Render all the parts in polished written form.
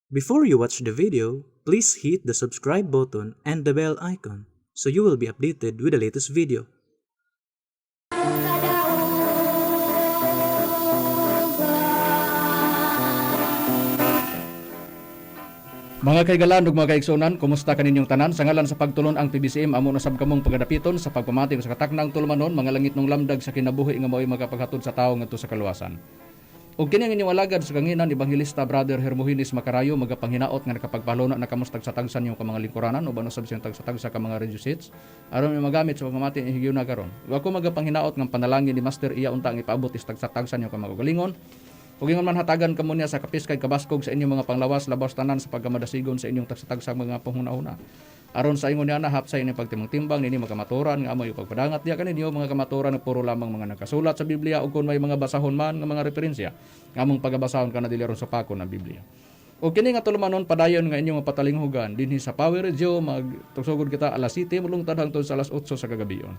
Before you watch the video, please hit the subscribe button and the bell icon so you will be updated with the latest video. Mga kaigalan ug mga kaigsunan, kumusta kaninyong tanan? Sa ngalan sa pagtulon ang PBCM, amo na sab kamong pagadapiton sa pagpamati sa kataknang tulumanon, mga langit nung lamdag sa kinabuhi nga mao'y makapaghatod sa tawo ngadto sa kaluwasan. Ug kini ang inyong alagad sa kanginan, Ebanghelista Brother Hermogenes Macarayo, magapanghinawot nga nakapagpaluna na kamos tagsa-tagsa niyong ka mga lingkuranan uban usab siyang tagsa-tagsa ka mga radio sets aron may magamit sa pagmamati ang higayuna karon. Ug ako magapanghinawot nga panalangin ni Master iya unta ang ipaabot is tagsa-tagsa niyong ka mga kaugalingon. Ug ingon man hatagan kamo niya sa kapiskay kabaskog sa inyong mga panglawas labaw tanan sa pagkamadasigon sa inyong tagsa-tagsang mga panghuna-huna. Aron sa ingon niya na hapsay inyong pagtimbang-timbang nini makamaturan nga amoy pagpadangat diya kaninyo mga kamaturan nga puro lamang mga nakasulat sa Biblia ug kun may mga basahon man nga mga referensya nga among pagabasahon kana dili aron sa pako ng Biblia. O kini nga tulumanon padayon nga inyong mapatalinghugan dinhi sa Power Radio, magtusugod kita alas 7 mulungtad hangtod sa alas 8 sa kagabion.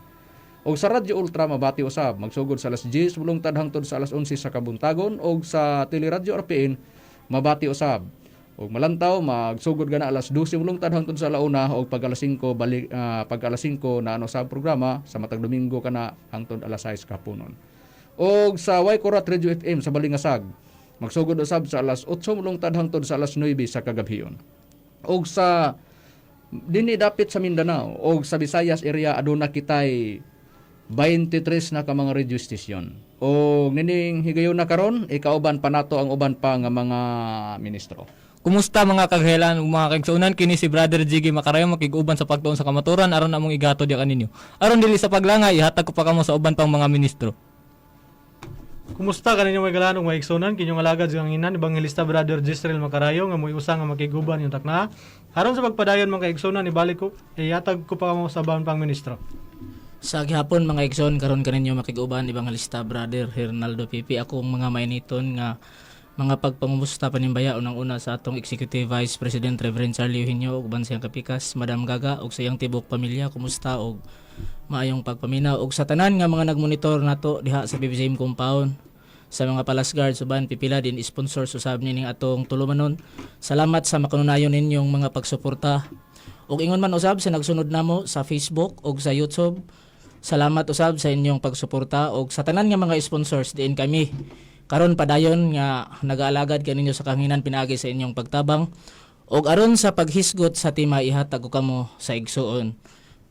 Og sa Radyo Ultra mabati usab magsugod sa alas 10 mulungtad hangtod sa alas 11 sa kabuntagon, og sa Teleradyo RPN mabati usab. Og malantaw magsugod gana alas 12 mulungtad hangtod sa alauna, og pag alas 5 balik, pag alas 5 na ano sa programa sa matag Domingo kana hangtod alas 6 kapunon. Og sa Waikorat Radio FM sa Balingasag magsugod usab sa alas 8 mulungtad hangtod sa alas 9 sa kagabhion. Og sa dinhi dapit sa Mindanao og sa Visayas area aduna kitay 23 na ka mga radio station. Og nining higayon na karon ikauban pa nato ang uban pa nga mga ministro. Kumusta mga kaghelan ug mga kaigsuonan, kini si Brother Jiggy Macarayo makig-uban sa pagtuon sa kamaturan aron among igato diya kaninyo. Aron dili sa paglangay, ihatag ko pa kamo sa uban pang mga ministro. Kumusta kaninyo mga galan ug mga igsuonan, kinyong alagad sa kanginan, Ebanghilista Brother Jisrael Macarayo nga mo'y usa nga makiguban yung takna. Aron sa pagpadayon mga kaigsuonan, ibalik ko, ihatag ko pa kamo sa uban pang ministro. Sa gihapon mga igsoon, karon kaninyo makig-uban Ebanghilista Brother Hernaldo Pipi. Akong mga mainiton nga mga pagpangumusta panimbaya, unang-una sa atong Executive Vice President Reverend Charlie Eugenio ug uban siyang kapikas Madam Gaga ug sa iyang tibok pamilya, kumusta og maayong pagpaminaw, ug sa tanan nga mga nagmonitor nato diha sa PBCM compound, sa mga palace guards uban pipila din sponsors usab nining atong tulumanon. Salamat sa makanunayon ninyong mga pagsuporta. Ug ingon man usab sa nagsunod namo sa Facebook ug sa YouTube. Salamat usab sa inyong pagsuporta ug sa tanan nga mga sponsors diin kami karon padayon nga nagaalagad kaninyo sa kanginan pinaagi sa inyong pagtabang. Ug aron sa paghisgot sa tema, ihatag ko kamo sa igsuon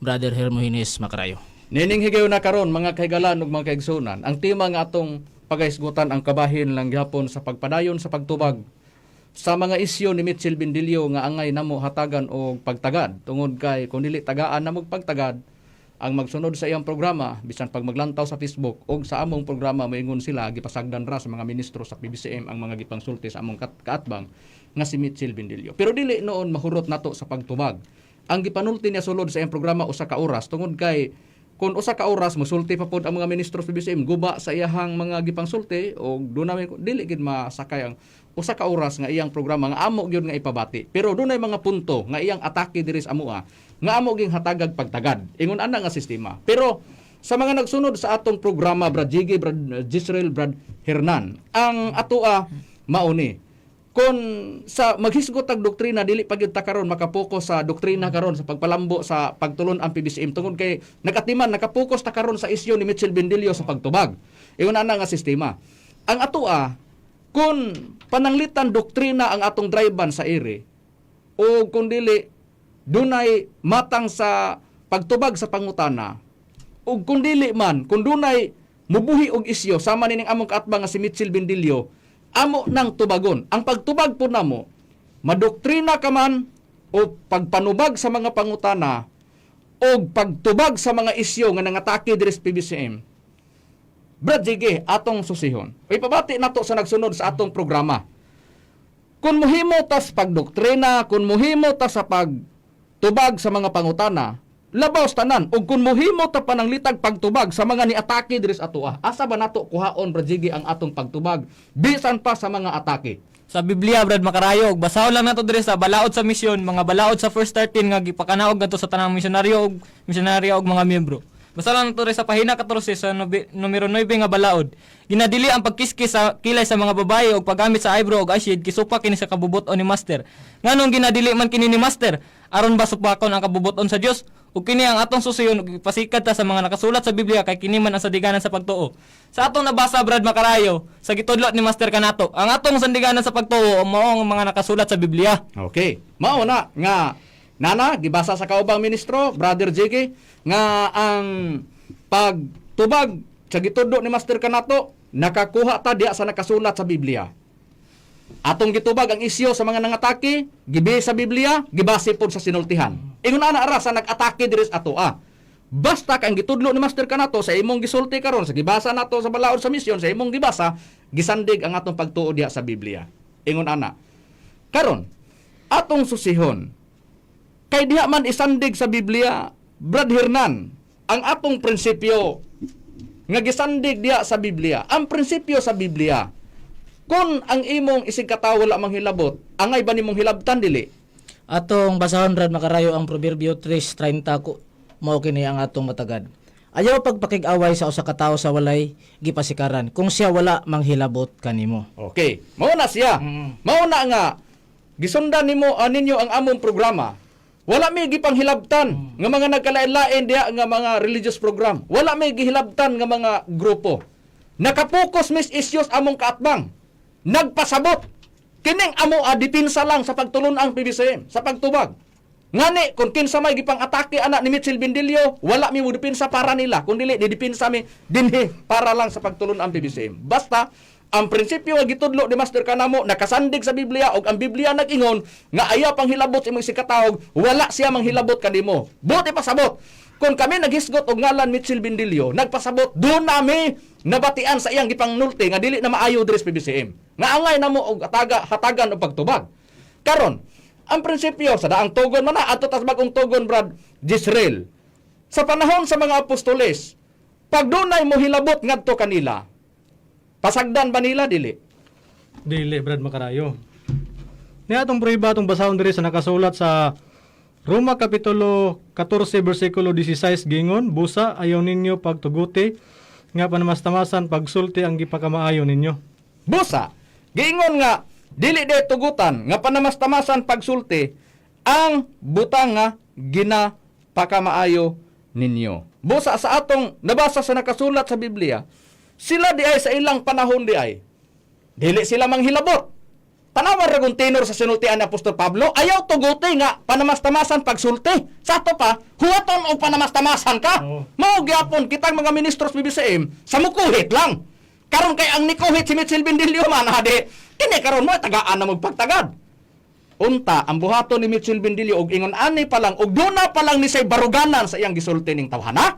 Brother Hermogenes Macarayo. Nining higayon na karon mga kahigalan ug mga kaigsuonan, ang tema nga atong pagahisgutan ang kabahin lang gihapon sa pagpadayon sa pagtubag sa mga isyu ni Mitchell Bendillo nga angay namo hatagan og pagtagad, tungod kay kung dili tagaan namo pagtagad ang magsunod sa iyang programa, bisan pag maglantaw sa Facebook og sa among programa, moingon sila gipasagdan ra sa mga ministro sa PBCM ang mga gipangsulti sa among kaatbang nga si Mitchell Bendillo. Pero dili noon mahurot nato sa pagtubag ang gipanulti niya sulod sa iyang programa usa ka oras, tungod kay kung usa ka oras mosulti pa pod ang mga ministro sa PBCM guba sa iyahang mga gipangsulti og dunay may dili gid masakay ang usa ka oras nga iyang programa nga amo gyud nga ipabati. Pero dunay mga punto nga iyang atake diri sa amoa nga amo ging hatagag pagtagad. Ingon ana nga sistema. Pero sa mga nagsunod sa atong programa, Brad Jiggy, Brad Jisrael, Brad Hernan, ang atoa mauni kon sa maghisgot og doktrina, dili pa gyud ta karon makapokus sa doktrina karon sa pagpalambo sa pagtulon ang PBCM, tungod kay nagatiman nakapokus ta karon sa isyu ni Mitchell Bendillo sa pagtubag. Ingon ana nga sistema. Ang atoa, kung pananglitan doktrina ang atong drive sa ere o kung dili dunay matang sa pagtubag sa pangutana, ug kung dili man kung dunay mubuhi og isyu sama nining among kaatbang nga si Mitchell Bendillo, amo nang tubagon. Ang pagtubag po namo, madoktrina ka man o pagpanubag sa mga pangutana o pagtubag sa mga isyu nga nangatake diri sa PBCM. Brad Jiggy, atong susihon. Ipabati nato sa nagsunod sa atong programa. Kung muhimo tas pagdoktrina, kung muhimo ta sa pagtubag sa mga pangutana, labaw sa tanan, ug kung muhimo ta pananglitag pagtubag sa mga niatake diri sa atoa, asa ba nato kuhaon, Brad Jiggy, ang atong pagtubag bisan pa sa mga atake? Sa Biblia, Brad Macarayo, ug basahon lang nato diri sa balaod sa misyon, mga balaod sa first 13 nga gipakanaog ngadto sa tanang misyonaryo ug misyonarya ug mga miyembro. Basta lang to sa pahina 14 sa numero 9 nga balaod. Ginadili ang pagkiskis sa kilay sa mga babae og paggamit sa eyebrow og eyeshade kisupak kini sa kabubut-on ni Master. Nganong ginadili man kini ni Master? Aron ba supakon ang kabubut-on sa Dios? Ug kini ang atong susiyon ug ipasikat ta sa mga nakasulat sa Biblia kay kini man ang sandiganan sa pagtuo. Sa atong nabasa, Brad Makarayo, sa gitudlo ni Master kanato, ang atong sandiganan sa pagtuo mao ang mga nakasulat sa Biblia. Okay. Mao na nga nana gibasa sa kaubang ministro, Brother JK, nga ang pagtubag sa gitudlo ni Master kanato nakakuha ta diya sa nakasulat sa Biblia. Atong gitubag ang isyo sa mga nangatake, gibi sa Biblia, gibase pod sa sinultihan. Ingon ana ra sa nag-atake diri sa atoa. Basta kang gitudlo ni Master kanato sa imong gisulti karon, sa gibasa nato sa balaod sa misyon, sa imong gibasa, gisandig ang atong pagtuo diha sa Biblia. Ingon ana. Karon, atong susihon kay diha man isandig sa Biblia, Brad Hernan, ang atong prinsipyo nga gisandig diha sa Biblia. Ang prinsipyo sa Biblia, kung ang imong isigkatawo wala manghilabot, angay ba nimong hilabtan dili? Atong basahon, Brad Makarayo, ang Proverbio 3:30 ko mao kini ang atong matagad. Ayaw pagpakig-away sa usa ka tawo sa walay gipasikaran kung siya wala manghilabot kanimo. Okay, mao na siya. Mao na nga gisundan nimo ninyo ang among programa. Wala may gipanghilabtan nga mga nagkalain-lain diha nga mga religious program. Wala may gihilabtan nga mga grupo. Nakapokus mis issues among kaatbang. Nagpasabot. Kining amo dipinsa lang sa pagtulon ang PBCM, sa pagtubag. Ngani kung kinsa may gipang-atake ana ni Mitchell Bindilio, wala mi mo dipinsa para nila, kun dili didipinsa mi dinhi para lang sa pagtulon ang PBCM. Basta ang prinsipyo nga gitudlo ni Master Kanamo nakasandig sa Biblia og ang Biblia nag-ingon nga ayaw pang hilabot sa imong isigkatawo, wala siya manghilabot kanimo. Buti pasabot. Kung kami naghisgot og ngalan Mitchell Bindilio, nagpasabot do nami nabatian sa iyang gipangnulti nga dili na maayo diri sa PBCM. Nga angay namo og ataga hatagan og pagtubag. Karon, ang prinsipyo sa daang tugon man na adto tas bagong tugon, Brad Jisrael. Sa panahon sa mga apostoles, pag dunay mo hilabot ngadto kanila, pasagdan ba nila dili? Dili, Brad Makarayo. Niya atong prueba atong basahon diri sa nakasulat sa Roma Kapitulo 14 bersikulo 16 gingon, busa ayaw ninyo pagtuguti nga panamastamasan pagsulti ang gipakamaayo ninyo. Busa, giingon nga dili de tugutan nga panamastamasan pagsulti ang butang nga ginapakamaayo ninyo. Busa sa atong nabasa sa nakasulat sa Biblia, sila di ay sa ilang panahon di ay dili sila manghilabot. Tanawa ra kung tenor sa sinultian ni Apostol Pablo, ayaw tuguti nga panamastamasan pagsulti. Sa ato pa, huwaton og panamastamasan ka. Oo. Mao gyapon kitang mga ministros BBCM sa mukuhit lang. Karon kay ang nikuhit si Mitchell Bindilio man hadi. Kini karon mo tagaan na magpagtagad. Unta ang buhaton ni Mitchell Bindilio og ingon ani pa lang og duna pa lang ni say baruganan sa iyang gisulti ning tawhana.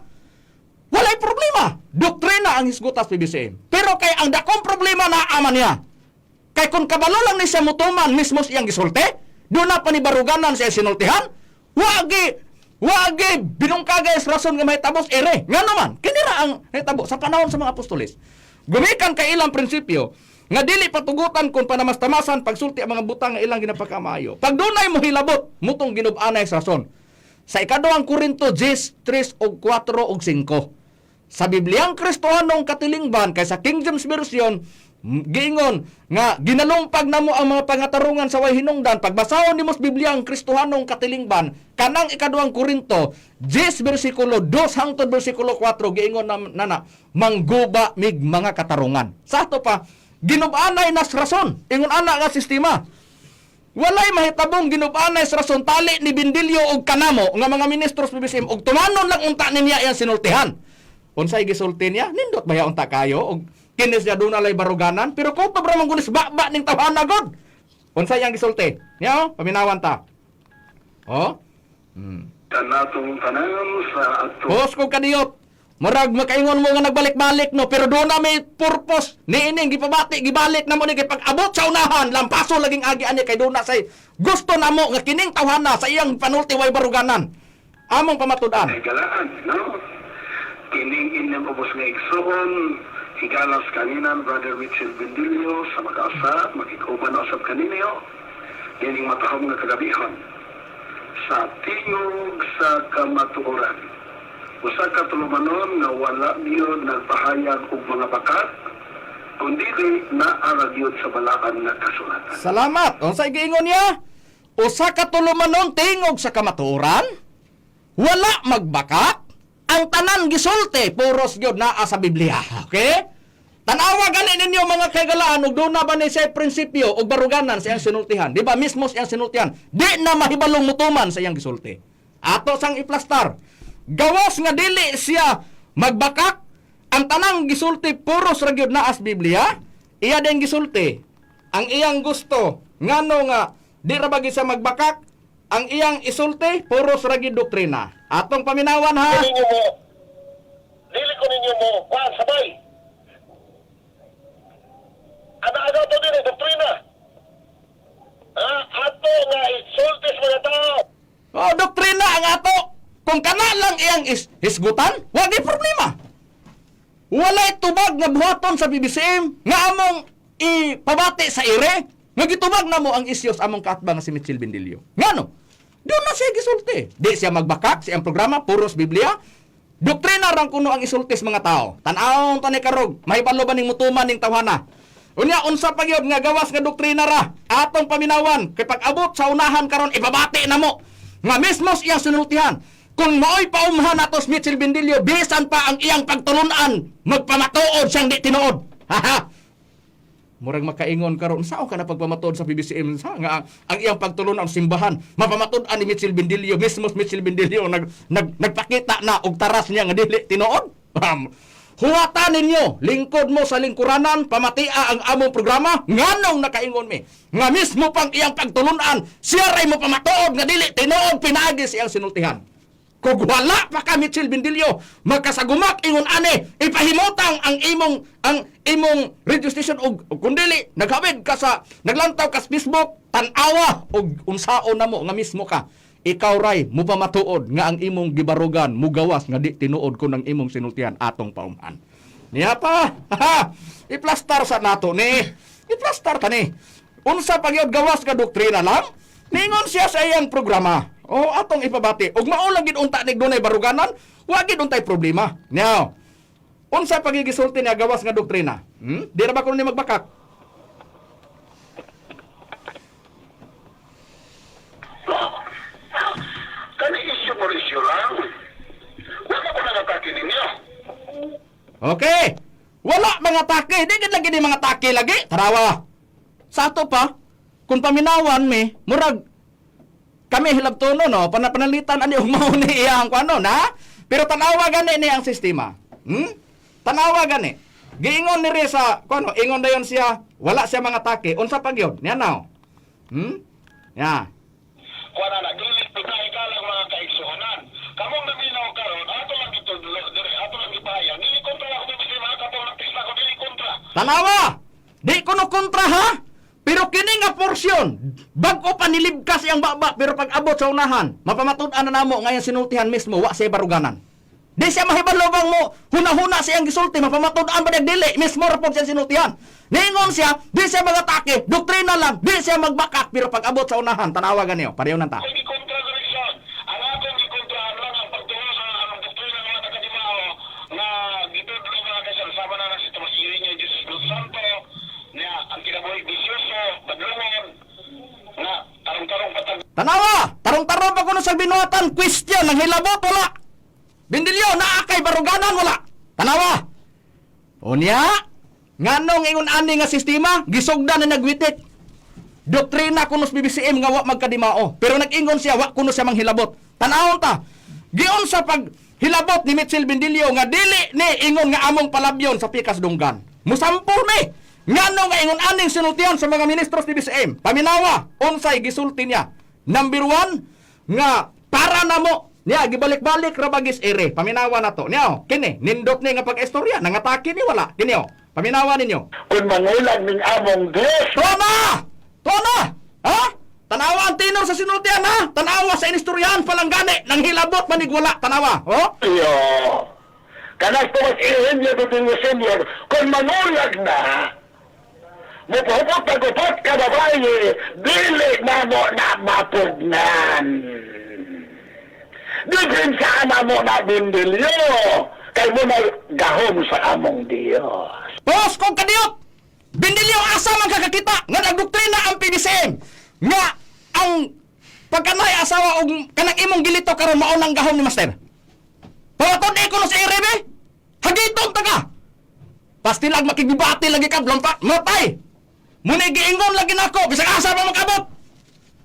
Walay problema. Doktrina ang hisgutas PBCM. Pero kay ang dakong problema na ama niya. Kay kung kabalo lang ni siya mutuman mismo sa iyang gisulti, doon na pa ni baruganan siya sinultihan, wagi binungkagay sa rason nga mahitabos ere. Nga naman, kinira ang nahitabo sa panahon sa mga apostoles. Gumikan kay ilang prinsipyo, nga dili patugutan kung panamastamasan pagsulti ang mga butang nga ilang ginapakamayo. Pag dunay mo hilabot, mutong ginub-anay sa rason. Sa ikaduhang Korinto 10, 3 og 4 og 5. Sa Bibliang Kristohanong katilingban kay sa King James Version giingon nga ginalumpag namo ang mga pangatarungan sa way hinungdan. Pagbasahon nimo sa Bibliang Kristohanong katilingban kanang ikaduhang Korinto 10 bersikulo 2 hangtod bersikulo 4 giingon na, nana mangguba mig mga katarungan. Sa ato pa ginub-anay nas rason ingon ana nga sistema. Walay mahitabong ginubanay sa rason tali ni Bindilyo og kanamo nga mga ministros PBCM og tumanon lang unta niya iyang sinultihan. Unsay gisulti niya? Nindot ba unta kayo og kinis niya doon alay baruganan pero kutob ra man gunis ba ning tawhana god. Unsay iyang gisulti? Niya oh, paminawan ta. Oh. Kanatong tanan sa ato Host ko kadiyot. Murag makaingon mo nga nagbalik-balik no, pero doon na may purpose ni ining gipabati gibalik na mo ni kay pag-abot sa unahan, lampaso laging agi ani kay doon na say gusto na mo nga kining tawhana sa iyang panulti way baruganan. Among pamatud-an. Higalaan, no? Kining inyong ubos nga igsoon, higalas kaninan, Brother Mitchell Bendilio, sa makaasa, makikuban usab kaninyo, kining matahom nga kagabihon, sa tingog sa kamatuoran. Usa ka tulumanon nga wala gyud nagpahayag og mga bakat, kundi naa ra gyud sa balaan nga kasulatan. Salamat. Unsay giingon niya? Usa ka tulumanon tingog sa kamatuoran, wala magbakak, ang tanan gisulti puros gyud naa sa Biblia. Okay? Tanawa gani ninyo mga kaigalaan ug doon na ba ni siya prinsipyo ug baruganan sa iyang sinultihan. Di ba mismo sa iyang sinultihan? Di na mahibalong mutuman sa iyang gisulti. Ato sang iplastar. Gawas nga dili siya magbakak, ang tanang gisulti puros ra gyud naa sa Biblia, iya din gisulti. Ang iyang gusto ngano nga di ra ba gyud siya magbakak, ang iyang isulti puros ra gyud doktrina. Atong paminawan ha. Ninyo mo, dili ko ninyo mo, kuan sabay. Ana-ana to din, doktrina. Ah, ato nga isulti sa mga tao. Oh, doktrina ang ato. Kung kana lang iyang hisgutan, wa gyud problema. Walay tubag nga buhaton sa BBCM nga among ipabati sa ire nga gitubag na mo ang isyos among kaatbang nga si Mitchell Bendillo. Ngano? Doon na siya gisulti. Di siya magbakak sa iyang programa, puros Biblia. Doktrina rang kuno ang isulti sa mga tao. Tan-awon ta ni karog, mahibalo ba ning mutuman ning tawhana? Unya unsa pa gyud nga gawas nga doktrina ra atong paminawan kay pag-abot sa unahan karon ibabati na mo nga mismo sa iyang sinultihan. Kung maoy paumhan nato si Mitchell Bendillo, bisan pa ang iyang pagtulunan, magpamatuod siyang di tinuod. Haha. Murag makaingon karon, sao ka na pagpamatuod sa PBCM sa nga ang iyang pagtulunan ang simbahan, mapamatud-an ni Mitchell Bendillo, mismo si Mitchell Bendillo nag nagpakita na og taras niya nga dili tinuod. Huwata ninyo, lingkod mo sa lingkuranan, pamatia ang among programa, nganong nakaingon mi. Nga mismo pang iyang pagtulunan, siya ray mo pamatuod nga dili tinuod pinaagi sa iyang sinultihan. Kung wala pa ka Mitchell Bendillo, magkasagumak ingon ane, ipahimutang ang imong radio station og kung dili naghawid ka sa naglantaw ka sa Facebook, tan-awa og unsaon namo nga mismo ka. Ikaw ray mo pamatuod nga ang imong gibarugan mugawas nga di tinuod kun ang imong sinultihan atong paumhan. Niya pa. Iplastar sa nato ni. Iplastar ta ni. Unsa pa gyud gawas ka doktrina lang? Ningon siya sa iyang programa. O atong ipabati. Ug mao lang gid unta ni dunay baruganan, wa gid untay problema. Now, unsa pagigisulti niya gawas nga doktrina? Hmm? Di ra ba kuno ni magbakak? Kani issue por issue lang. Wala ko nangatake ninyo. Okay. Wala mga take. Di gid lagi ni mga take lagi. Tarawa. Sa ato pa, kung paminawan mi, murag kami hilabtono no, panapanalitan ani og mao ni iya ang kuano na. Pero tanawa gani ni ang sistema. Hmm? Tanawa gani. Giingon ni sa kuano, ingon dayon siya, wala siya mga take. Unsa pa gyud? Niya now. Hmm? Ya. Kuan na, dili pitahi ka lang mga kaigsuonan. Kamong naminaw karon, ato lang gitudlo diri, ato lang gipahayag. Dili kontra ako BBC mga katong nagtista ko, dili kontra. Tanawa! Di ko no kontra ha? Pero kini nga porsyon, bag-o pa nilibkas iyang baba, pero pag abot sa unahan, mapamatud-an na namo ngayon sinultihan mismo, wa siya baruganan. Di siya mahibalobang mo, huna-huna siyang gisulti, mapamatud-an pa dili, mismo ra pod siyang sinultihan. Ningon siya, di siya magatake, doktrina lang, di siya magbakak, pero pag abot sa unahan, tanawa ganiyo, pareho nang ta. Kung gikontra diri siya, ang atong gikontrahan lang ang pagtuo sa ang doktrina ng mga taga-Dimao na gitudlo mga kaisang sama na si Tomas Irineo Jesus Los Santo, niya ang kinabuhi bisyoso, badlungon, na tarong-tarong patag Tanawa! Tarong-tarong pa kuno sa binuhatan, question, ang hilabot, wala. Bindilyo, naa kay baruganan, wala. Tanawa! Unya, nganong ingon ani nga sistema, gisugdan na nagwitik. Doktrina kuno sa BBCM nga wa magkadimao. Pero nag-ingon siya, wa kuno siya manghilabot. Tanawon ta. Gion sa pag hilabot ni Mitchell Bendillo nga dili ni ingon nga among palabyon sa pikas dunggan. Musampol mi. Ngano nga ingon aning sinultihan sa mga ministros ni BBCM. Paminawa, unsay gisulti niya. Number one, nga para namo niya gibalik-balik ra bagis ere. Paminawa na to. Niya oh, kini nindot ni nga pag-istorya nangatake ni wala. Kini oh. Paminawa ninyo. Kung mangulag ning among Diyos, Tama! Tama! Ha? Tanawa ang tinor sa sinultian, ha? Tanawa sa inistoryahan palanggani. Nang hilabot manigwala. Tanawa. Oh? iyo. Kanas Tomas Irineo Domingo Senior, kung manulag na, mupupot tagupot ka babae, dili na mo na mapugnan. Depensa na mo na Bindilyo. Kay mo na gahom sa among Dios. Pos kong kadiyot! Bindilyo asa man kakakita nga nagdoktrina ang PBCM nga ang pagkanay asawa og kanang imong gilito karon mao nang gahom ni master. Pawaton ko no sa ere be. Hagiton ta ka. Pastilag makigdebate lagi ka lampa matay. Muna giingon lagi nako bisag asa pa makabot.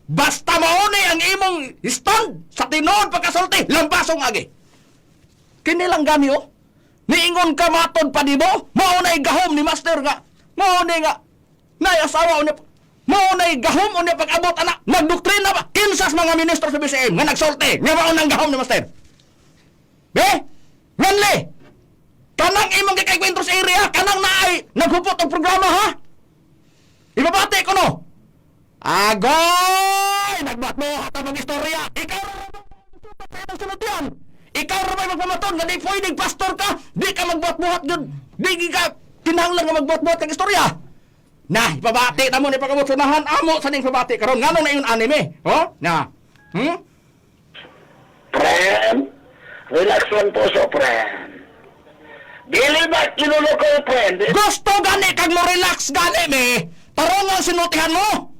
Basta mauni ang imong stand sa tinuod pagkasulti, lampasong agi. Kini lang gani oh. Niingon ka matod pa nimo, mao na'y gahom ni master nga. Mao ni nga nay asawa unya mao na'y gahom unya pag-abot ana. Nagdoktrina ba kinsas mga ministro sa BCM nga nagsulti nga mao nang gahom ni master. Be, nganli. Kanang imong gikay-kwentro sa area, kanang naay naghupot og programa ha. Ibabati ko no. Agoy! Nagbatmo ka mga istorya. Ikaw ra ba imong sulutian? Ikaw ra ba'y magpamaton nga di pwedeng pastor ka, di ka magbuhat-buhat gyud. Di ka kinahanglan nga magbuhat-buhat kag istorya. Na, ipabati na mo ni pagabot sunahan amo sa ning pabati karon nganong na ingon anime? Oh, na. Friend, relax lang puso, friend. Dili ba kinuloko, friend? Gusto gani kag mo relax gani me. Tarong ang sinultihan mo.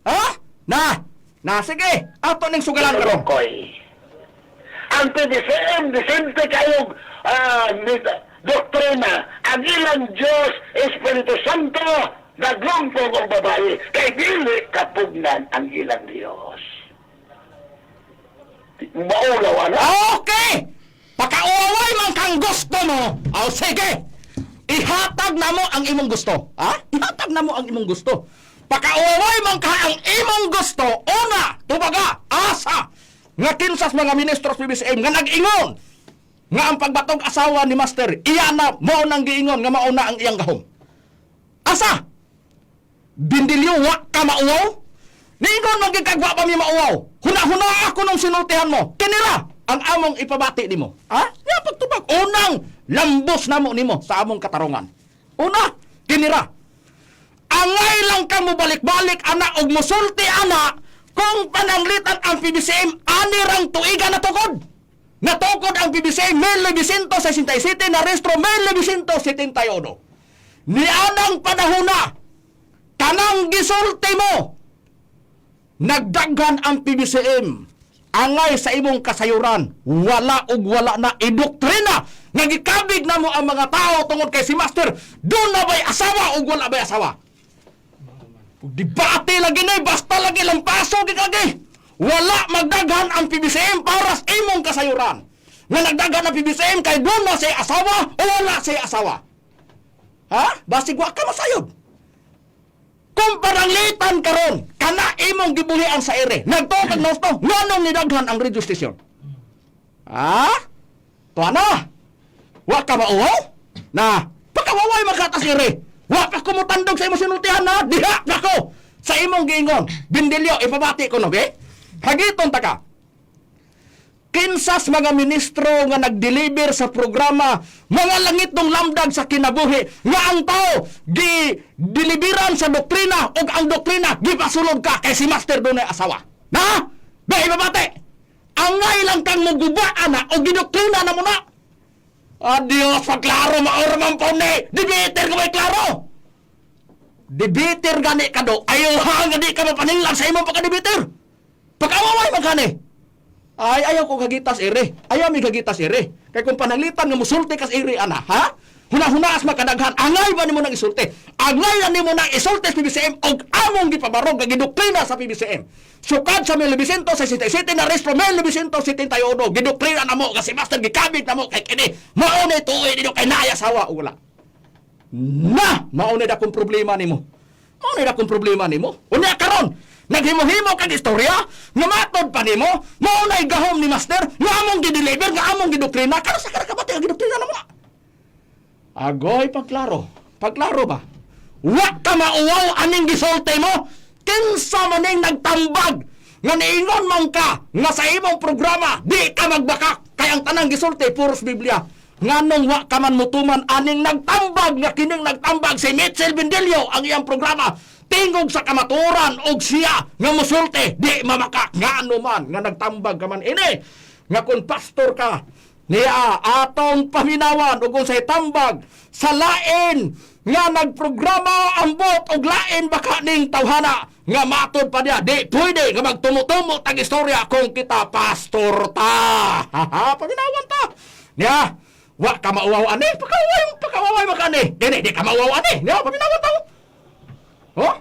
Ha? Na. Na sige, ato ning sugalan karon. Kinulokoy. Ang PDCM, disente kayong doktrina. Ang ilang Diyos, Espiritu Santo, naglumpong og babae. Kay dili kapugnan ang ilang Diyos. Maulaw, ano? Okay! Pakauaway man kang gusto mo. O sige! Ihatag na mo ang imong gusto. Ha? Ihatag na mo ang imong gusto. Pakauaway man ka ang imong gusto. Una, tubaga, asa. Nga kinsas mga ministros PBCM nga nag-ingon nga ang pagbatog asawa ni Master, iya na mao nang giingon nga mao na ang iyang gahom. Asa? Bindilyo wa ka mauwaw? Niingon man gid kag wa pa mi mauwaw. Huna-huna ako nung sinultihan mo. Kinira ang among ipabati nimo. Ha? Ya pagtubag unang lambos namo nimo sa among katarungan. Una, kinira. Angay lang ka mo balik-balik ana og musulti ana kung pananglitan ang PBCM ani rang tuiga na tukod. Natukod ang PBCM 1967 na restro 1971. Nianang panahona kanang gisulti mo nagdaghan ang PBCM angay sa imong kasayuran wala og wala na idoktrina nga gikabig na mo ang mga tao tungod kay si master doon na ba'y asawa og wala ba'y asawa. Debate lagi na basta lagi lampaso gid lagi wala magdaghan ang PBCM para sa imong kasayuran nga nagdaghan ang PBCM kay doon na say asawa o wala say asawa, ha, basig wa ka masayod. Kung paranglitan karon, kana imong gibuhian sa ere. Nagtuo kag nosto, nganong nidaghan ang radio station? Ha? Tuwa na. Wa ka mauwaw? Na, pakawaway makatas ere. Wa pa kumutandog sa imong sinultihan na, diha nako. Sa imong giingon, Bindilyo, ipabati ko no, be? Hagiton ta ka. Kinsas mga ministro nga nag-deliver sa programa mga langit ng lamdag sa kinabuhi nga ang tao gi deliveran sa doktrina ug ang doktrina gipasulod ka kay si master dunay asawa. Na? Be ibabate. Angay lang kang muguba ana og gidoktrina na mo na. Adios, pagklaro maor man po ni. Debater ka may klaro. Debater gani ka do. Ayaw ha nga di ka mapaninglag sa imong pagka-debater. Pag-awaway man kani. Ay, ayaw ko gagitas ere. Ayaw mi gagitas ere. Kay kung pananglitan nga musulti kas ere ana, ha? Huna-hunaas makadaghan. Angay ba nimo nang isulti? Angay na nimo nang isulti sa PBCM og among gipabarog nga gidoktrina sa PBCM. Sukad sa 1967 na restro 1971 gidoktrina namo kasi master gikabit namo kay kini. Mao ni tuoy ninyo kay naaya sawa o wala. Na, mao na akong problema nimo. Mao na akong problema nimo. Unya karon, naghimo-himo kag istorya, nga matod pa nimo, mao na'y gahom ni master, nga among gideliver, nga among gidoktrina, karon sa karakabati ang gidoktrina namo. Agoy, pagklaro. Pagklaro ba? Wa ka mauwaw aning gisulti mo. Kinsa man ning nagtambag nga niingon man ka nga sa imong programa di ka magbakak kay ang tanang gisulti puros Biblia. Nganong wa ka man mutuman aning nagtambag nga kining nagtambag si Mitchell Bendelio ang iyang programa tingog sa kamaturan og siya nga musulti di mamakak, ngano man nga nagtambag ka man ini. Nga kung pastor ka, niya atong paminawan ug unsay tambag sa lain nga nagprograma ambot og lain baka ning tawhana nga matod pa niya di pwede nga magtumo-tumo tag istorya kung kita pastor ta. Ha, paminawan ta. Niya, wa ka mauwaw ani, pakaway pakaway maka ani. Dili di ka mauwaw ani. Niya, paminawan ta. Oh?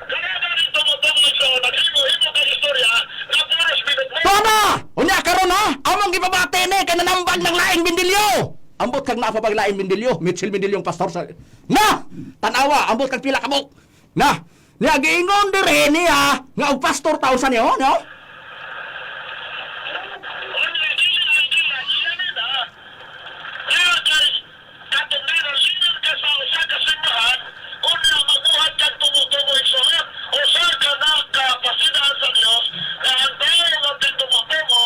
Kaya galing tumutumo sa naghimo-himo kang istorya na puros binukmo. Tama! Unya karon ha, among gibabate ni kay nanambag ng laing bindilyo. Ambot kag naa pa bag laing bindilyo, Mitchell Bindilyo ang pastor sa Na! Tanawa, ambot kag pila ka buok. Na! Niya giingon dire niya nga og pastor taon sa niyo, no? Only dili ay dili iyanin ha. Kaya kay katong leader ka sa usa ka simbahan, unya magbuhat kang tumutubo igsoon, usa ka na kapasidaan sa Dios na ang tao nga tumutubo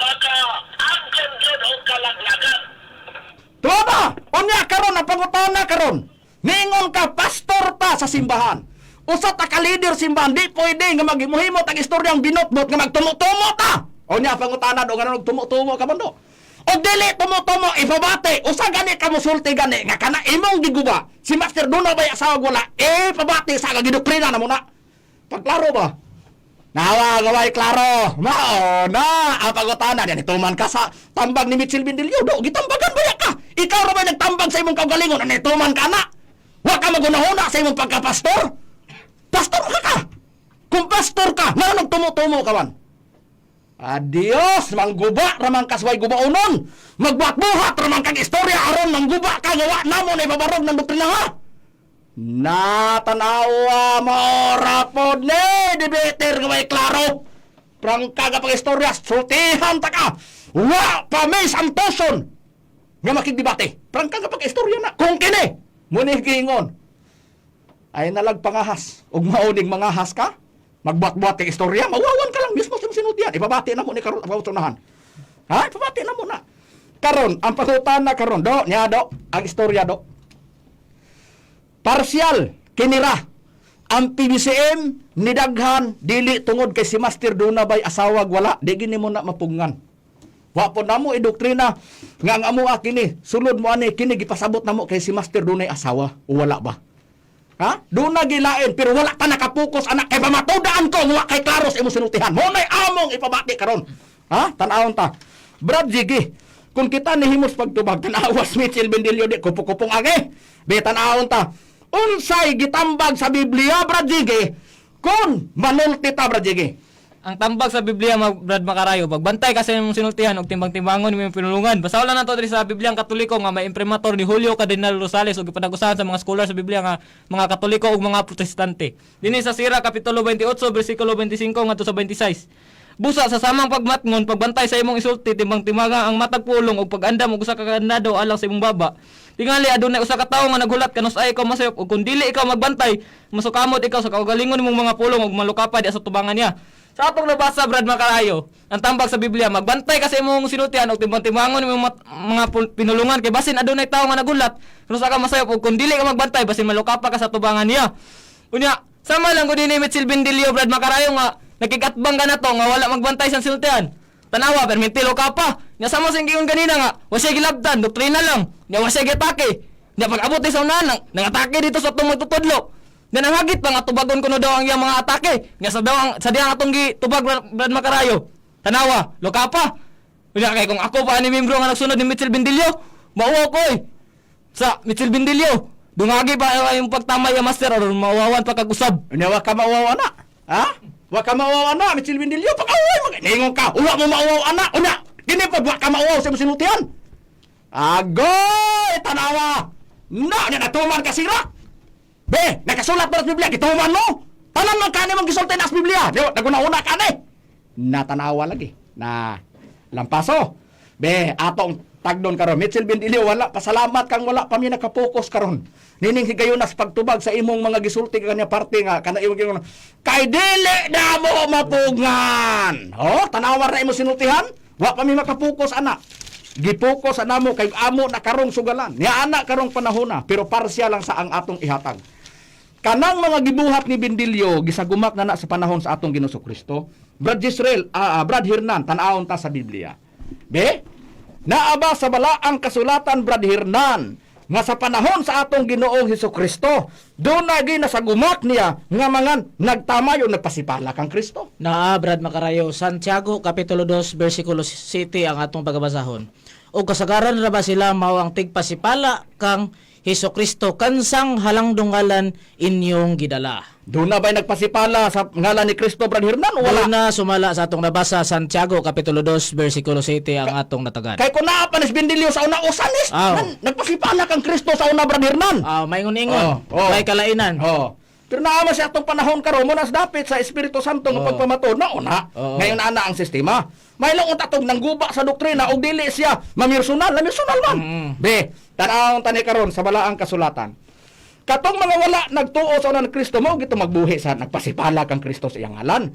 makaangkon gyud og kalaglagan. Tama! Unya karon ang pangutana karon. Ningon ka pastor ta sa simbahan. Usa ta ka leader simbahan di pwede nga maghimuhimo tag istoryang binotbot nga magtumo-tumo ta. Unya pangutana do nga tumutumo ka man do. O dili tumutumo ipabati usa gani ka mosulti gani nga kana imong giguba. Si Master Duna bay asawa wala eh pabati sa gidoktrina na mo na. Pagklaro ba? Nawa, gaway klaro. Mao na ang pangutana diyan ituman ka sa tambag ni Mitchell Bindilyo. Do gitambagan ba ka? Ikaw ra ba nagtambag sa imong kaugalingon ano ituman ka na? Wa ka magunahuna sa imong pagkapastor? Pastor ka ka. Kung pastor ka, ngano nagtumo-tumo ka man? Adios, mangguba ramang kasway gubaonon. Magbuhat-buhat ramang kag istorya aron mangguba ka nga wa namo na ibabarog ng doktrina ha. Natanawa maora pod ni debater nga may klaro. Prangka nga pag-istorya, sultihan ta ka. Wa pa may santoson nga makigdebate. Prangka nga pag-istorya na. Kung kini, muni giingon. Ay nalag pangahas. Ug mauning mangahas ka, magbuhat-buhat kag istorya, mawawan ka lang mismo sa imong sinultihan. Ipabati na mo ni karon ang unahan. Ha? Ipabati na mo na. Karon, ang pangutana karon do, niya do, ang istorya do. Partial kinira ang PBCM nidaghan dili tungod kay si Master Dunabay asawag wala di gini mo na mapungan. Wa po namo idoktrina nga ang amoa kini sulod mo ani kini gipasabot namo kay si Master Dunay asawa o wala ba? Ha? Doon na gilain pero wala ta nakapokus anak kay pamatudaan ko nga wa kay klaro sa imong sinultihan. Mo nay among ipabati karon. Ha? Tan-awon ta. Brad Jiggy, kung kita nihimos pagtubag tan-awas Mitchell Bendilio di kupo-kupong age. Be tan-awon ta. Unsay gitambag sa Biblia Brad Jiggy kung manulti ta Brad Jiggy? Ang tambag sa Biblia, Brad Makarayo, pagbantay kasi imong sinultihan og timbang-timbangon imong pinulungan. Basa lang nato diri sa Biblia ang Katoliko nga may imprimatur ni Julio Cardinal Rosales ug gipanagusahan sa mga scholar sa Biblia nga mga Katoliko ug mga Protestante. Dinhi sa Sira kapitulo 28 bersikulo 25 ngadto sa 26. Busa sa samang pagmatngon, pagbantay sa imong isulti, timbang-timbangan ang matag pulong ug pag-andam og usa ka kandado alang sa imong baba. Tingali adunay usa ka tawo nga naghulat kanus-ay ikaw masayop ug kun dili ikaw magbantay, masukamot ikaw sa kaugalingon nimong mga pulong ug malukapa di sa tubangan niya. Sa atong nabasa Brad Makarayo, ang tambag sa Biblia, magbantay ka sa imong sinultian ug timbang-timbangon imong mga pinulungan kay basin adunay tawo nga nagulat kanus ka masayop ug kun dili ka magbantay basin malukapa ka sa tubangan niya. Unya, sama lang gud ni Mitchell Bendilio Brad Makarayo nga nakigatbang ka na to nga wala magbantay sa sinultian. Tanawa, permintilo ka pa. Nya sama sa ingon ganina nga, wa siya gilabtan, doktrina lang. Nya wa siya giatake. Nya pag abot ni sa unahan, nang, nangatake dito sa atong magtutudlo. Nya nanghagit pa nga tubagon kuno daw ang iyang mga atake. Nya sa daw ang sa diyang atong gitubag Brad Makarayo. Tanawa, luka pa. Unya kay kung ako pa ni membro nga nagsunod ni Mitchell Bendilio, mauwaw ko eh. Sa Mitchell Bendilio, dungagi pa yung pagtamay ya master or mauwawan pa kag usab. Unya wa ka mauwaw ana. Ha? Wa ka mauwaw ana, Mitchell Bendilio pag away mag ningon ka, wa mo mauwaw ana. Unya, kini pod wa ka mauwaw sa imong sinultihan. Agoy, tanawa. Na, nya natuman ka sira. Be, nakasulat ba sa Biblia? Gituman mo. Tanan man kani mong gisulti na sa Biblia. Di, naguna-una kani. Natanawa lagi. Na, lampaso. Be, atong tagdon karon. Mitchell Bendilio, wala pasalamat kang wala pa mi nakapokus karon. Nining higayon nas pagtubag sa imong mga gisulti kanya parte nga kana imong giingon. Kay dili na mo mapugngan. Oh, tanawa na imong sinultihan. Wa pa mi makapokus ana. Gipokus ana mo kay amo na karong sugalan. Nia ana karong panahona, pero parsial lang sa ang atong ihatag. Kanang mga gibuhat ni Bendilio gisagumak na na sa panahon sa atong Ginoong Kristo. Brad Israel, Brad Hernan, tan-awon ta sa Biblia. Be? Naa ba sa balaang kasulatan, Brad Hernan, nga sa panahon sa atong Ginoong Hesus Kristo, doon na ginasagumak niya nga mga nagtamay o nagpasipala kang Kristo? Naa, Brad Makarayo, Santiago Kapitulo 2 versikulo 7 ang atong pagabasahon. O kasagaran ra ba sila mao ang tigpasipala kang Hesus Kristo kansang halangdungalan inyong gidala? Doon na ba'y nagpasipala sa ngalan ni Kristo, Brad Hernan, o wala? Wala na sumala sa atong nabasa, Santiago Kapitulo 2 versikulo 7 ang atong natagan. Kay kung naa pa ni Bendilio sa una usanis, Aw. nagpasipala kang Kristo sa una, Brad Hernan. Ah, maingon-ingon, Oh. may kalainan. Oh. Pero naama siya atong panahon karon mo nas dapit sa Espiritu Santo nga pagpamato na una. Oo. Ngayon ana ang sistema. May lang unta tong nangguba sa doktrina og dili siya mamirsunal, mamirsunal man. Be, tan-awon tani karon sa balaang kasulatan. Katong mga wala nagtuo sa una ni Kristo mao gito magbuhi sa nagpasipala kang Kristo sa iyang ngalan.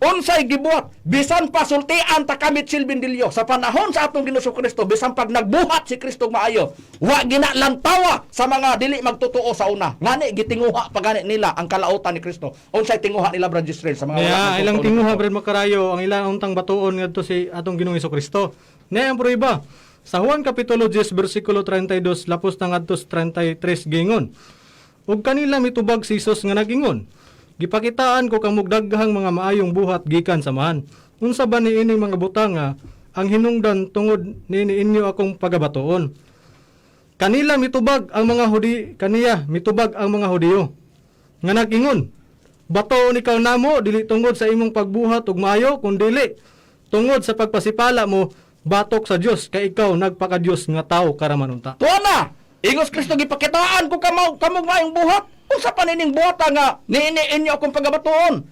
Unsay gibuhat bisan pa sultian ta kami Silbindilyo sa panahon sa atong Ginoong Kristo, bisan pag nagbuhat si Kristo maayo, wa ginalantawa sa mga dili magtotoo sa una. Ngani gitinguha pa gani nila ang kalautan ni Kristo. Unsay tinguha nila, Brad Israel, sa mga wala Kaya nagtotoo ilang ni tinguha, Kristo? Brad Makarayo, ang ilang untang batuon ngadto si atong Ginoong Kristo. Niya ang prueba. Sa Juan Kapitulo 10 versikulo 32 lapos na ngadto sa 33 gingon. Ug kanila mitubag si Hesus nga nagingon: "Gipakitaan ko kamog daghang mga maayong buhat gikan sa Amahan. Unsa ba niining mga butang nga ang hinungdan tungod niini inyo akong pagabatuon?" Kanila mitubag ang mga Hudi, kaniya mitubag ang mga Hudiyo nga nagingon: "Batoon ikaw namo dili tungod sa imong pagbuhat ug maayo kundili tungod sa pagpasipala mo batok sa Dios, kay ikaw nagpakadios nga tawo karaman unta." Tuwa na! Ingos Kristo, "Gipakitaan ko kamo kamog maayong buhat. Unsa pa nining buhata nga niini inyo akong pagabatuon?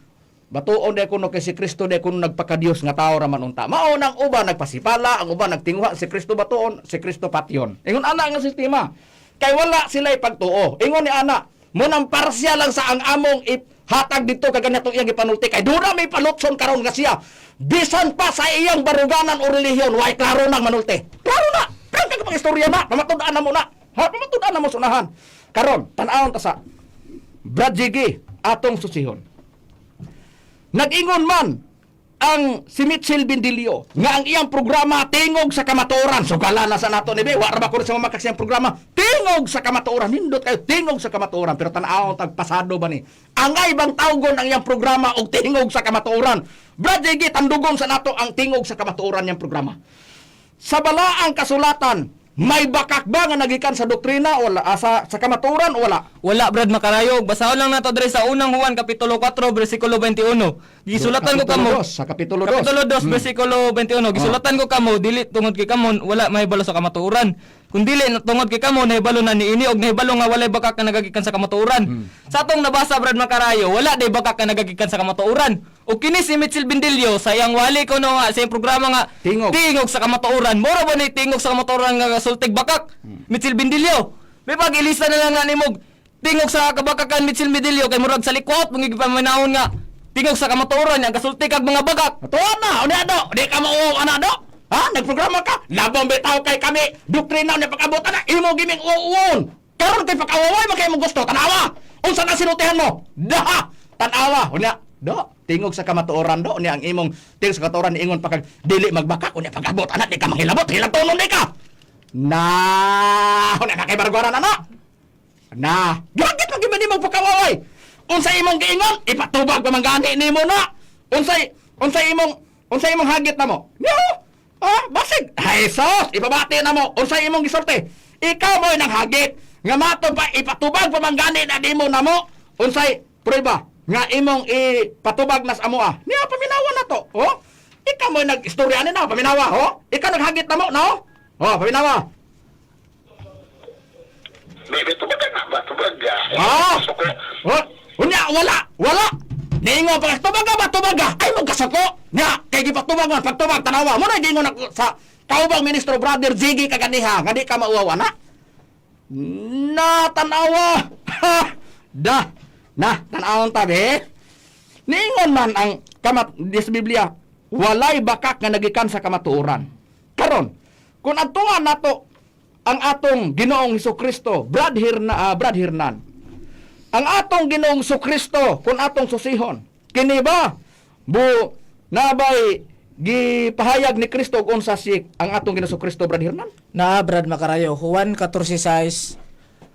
Batuon de kuno kay si Kristo de kuno nagpakadiyos nga tawo ra man unta." Mao nang uban nagpasipala, ang uban nagtinguha si Kristo batuon, si Kristo patyon. Ingon ana nga sistema. Kay wala sila ipagtuo. Ingon ni ana, munang parsial lang sa ang among hatag dito kag ganitong iyang gipanulti kay doon na may palutson karon nga siya. Bisan pa sa iyang baruganan o relihiyon, way klaro nang manulti. Klaro na. Pero kag pag-istorya na, pamatud-an na mo na. Ha, pamatud-an na mo sunahan. Karon, tan-awon ta sa Brad Jiggy, atong susihon. Nag-ingon man ang si Mitchell Bindilio nga ang iyang programa Tingog sa Kamatuoran. So gala na sa nato ni Be, wa ra ba ko sa mamakak siyang programa Tingog sa Kamatuoran. Nindot kayo Tingog sa Kamatuoran, pero tan-aw tag pasado ba ni? Angay bang tawgon ang iyang programa og Tingog sa Kamatuoran? Brad Jiggy, tandugon sa nato ang Tingog sa Kamatuoran niyang programa. Sa balaang kasulatan, may bakak ba nga nagikan sa doktrina o wala? Ah, sa kamatuoran o wala? Wala, Brad Makarayog. Basahon lang nato diri sa unang Juan Kapitulo 4 bersikulo 21. Gisulatan ko Kapitulo kamo. 2, sa Kapitulo 2. Kapitulo 2 bersikulo 21. Gisulatan ko kamo dili tungod kay kamo wala mahibalo sa kamatuoran. Kun dili na tungod kay kamo nahibalo na niini og nahibalo nga walay bakak nga nagagikan sa kamatuoran. Sa atong nabasa, Brad Makarayo, wala day bakak nga nagagikan sa kamatuoran. Og kini si Mitchell Bindilio sa iyang wali ko no nga sa iyang programa nga Tingog. Tingog sa Kamatuoran. Mura ba ni Tingog sa Kamatuoran nga sultig bakak? Mitchell Bindilio. May pag-ilista na lang nga nimog Tingog sa Kabakakan, Mitchell Bindilio, kay murag sa likwat mangigipamanahon nga Tingog sa Kamatuoran ang kasulti kag mga bakak. Tuwa na, unya do, di ka mauwaw ana do. Ha, nagprograma ka, labong bitaw kay kami, doktrina unya pag-abot ana, imo giming uwon. Karon kay pag-awaway man kay imong gusto, tanawa. Unsa na sinultihan mo? Daha, tanawa, unya do. Tingog sa Kamatuoran do, unya ang imong Tingog sa Kamatuoran ingon pa kag dili magbakak, unya pag-abot ana di ka manghilabot, hilabtonon di ka. Na, unya ka kay bargwaran ana. Na, gagit man gyud nimo pagkawaway. Unsa imong giingon, ipatubag pa man gani nimo na. Unsay imong hagit namo? Niyo. Ah, basig. Ay sos, ipabati na mo. Unsay imong gisulti? Ikaw mo nang hagit nga mato pa ipatubag pa man gani na nimo namo. Unsay prueba nga imong ipatubag nas amoa? Niya paminawa na to. Oh? Ikaw mo nag-istorya ani na paminawa, oh? Ikaw naghagit namo, no? Oh, paminawa. Bebe, tubag na ba? Tubag ka. Ah! Suko. Oh, unya wala, wala. Niingon pa tubag ka ba tubag ka? Ay mo kasuko. Nya kay gipatubag man pagtubag tanawa mo na giingon ako sa kaubang ministro Brother Ziggy kaganiha nga di ka mauwaw ana. Na tanawa. Ha! Da. Na tanawon ta be. Niingon man ang kamat di sa Biblia, walay bakak nga nagikan sa kamatuoran. Karon, kung adtuan nato ang atong Ginoong Hesus Kristo, Brad Hirna, Brad Hernan. Ang atong Ginoong Kristo kung atong susihon, kini ba bu nabay gipahayag ni Kristo og unsa si ang atong Ginoong Kristo, Brad Hernan? Naa, Brad Makarayo, Juan 14:6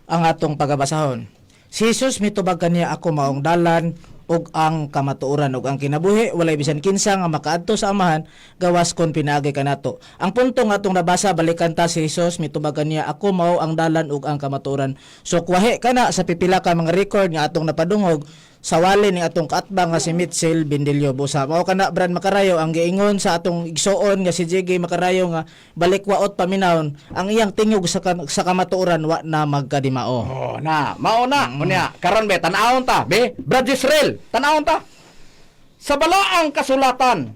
ang atong pagabasahon. Si Jesus mitubag kaniya, "Ako maong dalan ug ang kamatuoran ug ang kinabuhi, walay bisan kinsa nga makaadto sa Amahan gawas kon pinaagi kanato." Ang punto nga atong nabasa, balikan ta, si Jesus mitubag kaniya, "Ako mao ang dalan ug ang kamatuoran." So kuwahi kana sa pipila ka mga record nga atong napadungog sa wali ni atong kaatbang nga si Mitchell Bindilio Busa. Mao kana, Brad Makarayo, ang giingon sa atong igsuon nga si JG Makarayo nga balikwaot paminawon ang iyang tingog sa kamatuoran, wa na magkadimao. Oh, na, mao na. Unya, karon be tan-awon ta, be. Brad Israel, tan-awon ta. Sa balaang kasulatan,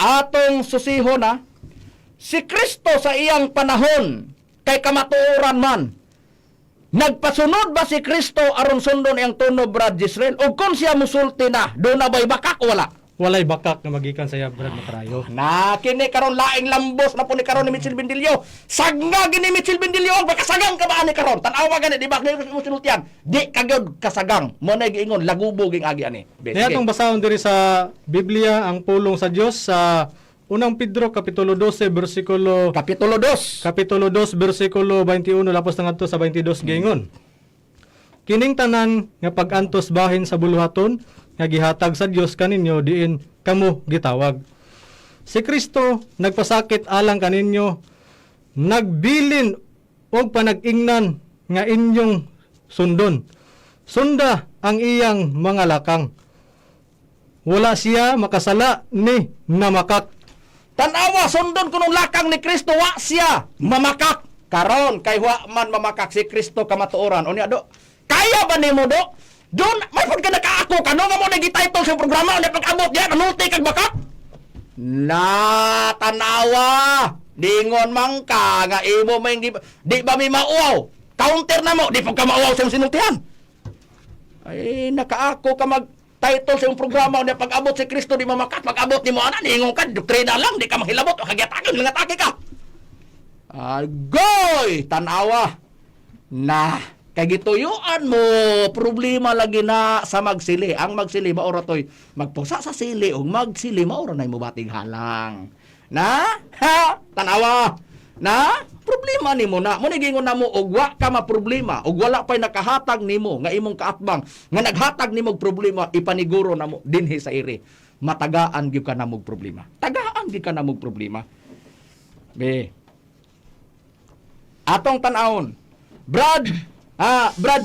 atong susihon na si Kristo sa iyang panahon kay kamatuoran man. Nagpasunod ba si Kristo aron sundon iyang tuno, Brad Israel? O kung siya musulti na, do na ba'y bakak o wala? Walay bakak nga magikan sa iya, Brad Makarayo. Na kini karon laing lambos na po ni karon ni Mitchell Bendilio. Sagna gini Mitchell Bendilio, makasagang ka ba ani karon? Tan-awa gani di ba kini mo sinultian? Di ka gyud kasagang. Mo na giingon lagubo ging agi ani. Be, Kaya sige. atong basahon diri sa Biblia ang pulong sa Dios sa Unang Pedro kapitulo 12 bersikulo Kapitulo 2. Kapitulo 2 bersikulo 21 lapos na ngadto sa 22, giingon. Kining tanan nga pag-antos bahin sa buluhaton nga gihatag sa Dios kaninyo diin kamo gitawag. Si Kristo nagpasakit alang kaninyo, nagbilin og panag-ingnan nga inyong sundon. Sunda ang iyang mga lakang. Wala siya makasala ni namakak. Tanawa, sundon kunong lakang ni Kristo, wa siya mamakak. Karon kay wa man mamakak si Kristo kamatuoran. Unya do. Kaya ba nimo do? Doon, may pud ka nakaako kano nga mo nagi-title sa programa unya pag-abot diya kanulti kag bakak. Na tanawa, dingon man ka nga imo may di, di ba mi mauaw? Counter na mo, di pud ka mauaw sa imong sinultihan. Ay, nakaako ka mag title sa imong programa unya pag-abot si Kristo di mamakat, pag-abot nimo ana niingon ka doktrina lang, di ka mahilabot, kagyatagon langatake ka. Agoy, tanawa. Na, kay gituyuan mo, problema lagi na sa magsili. Ang magsili maura toy magpusa sa sili ug magsili maura nay mobating halang. Na? Ha? Tanawa. Na? Problema nimo na. Mo ni gingon namo og wa ka maproblema ug wala pay nakahatag nimo nga imong kaatbang nga naghatag nimo og problema, ipaniguro namo dinhi sa iri. Matagaan gyud ka namog problema. Tagaan gyud ka namog problema. Be, atong tan-awon. Brad, Brad,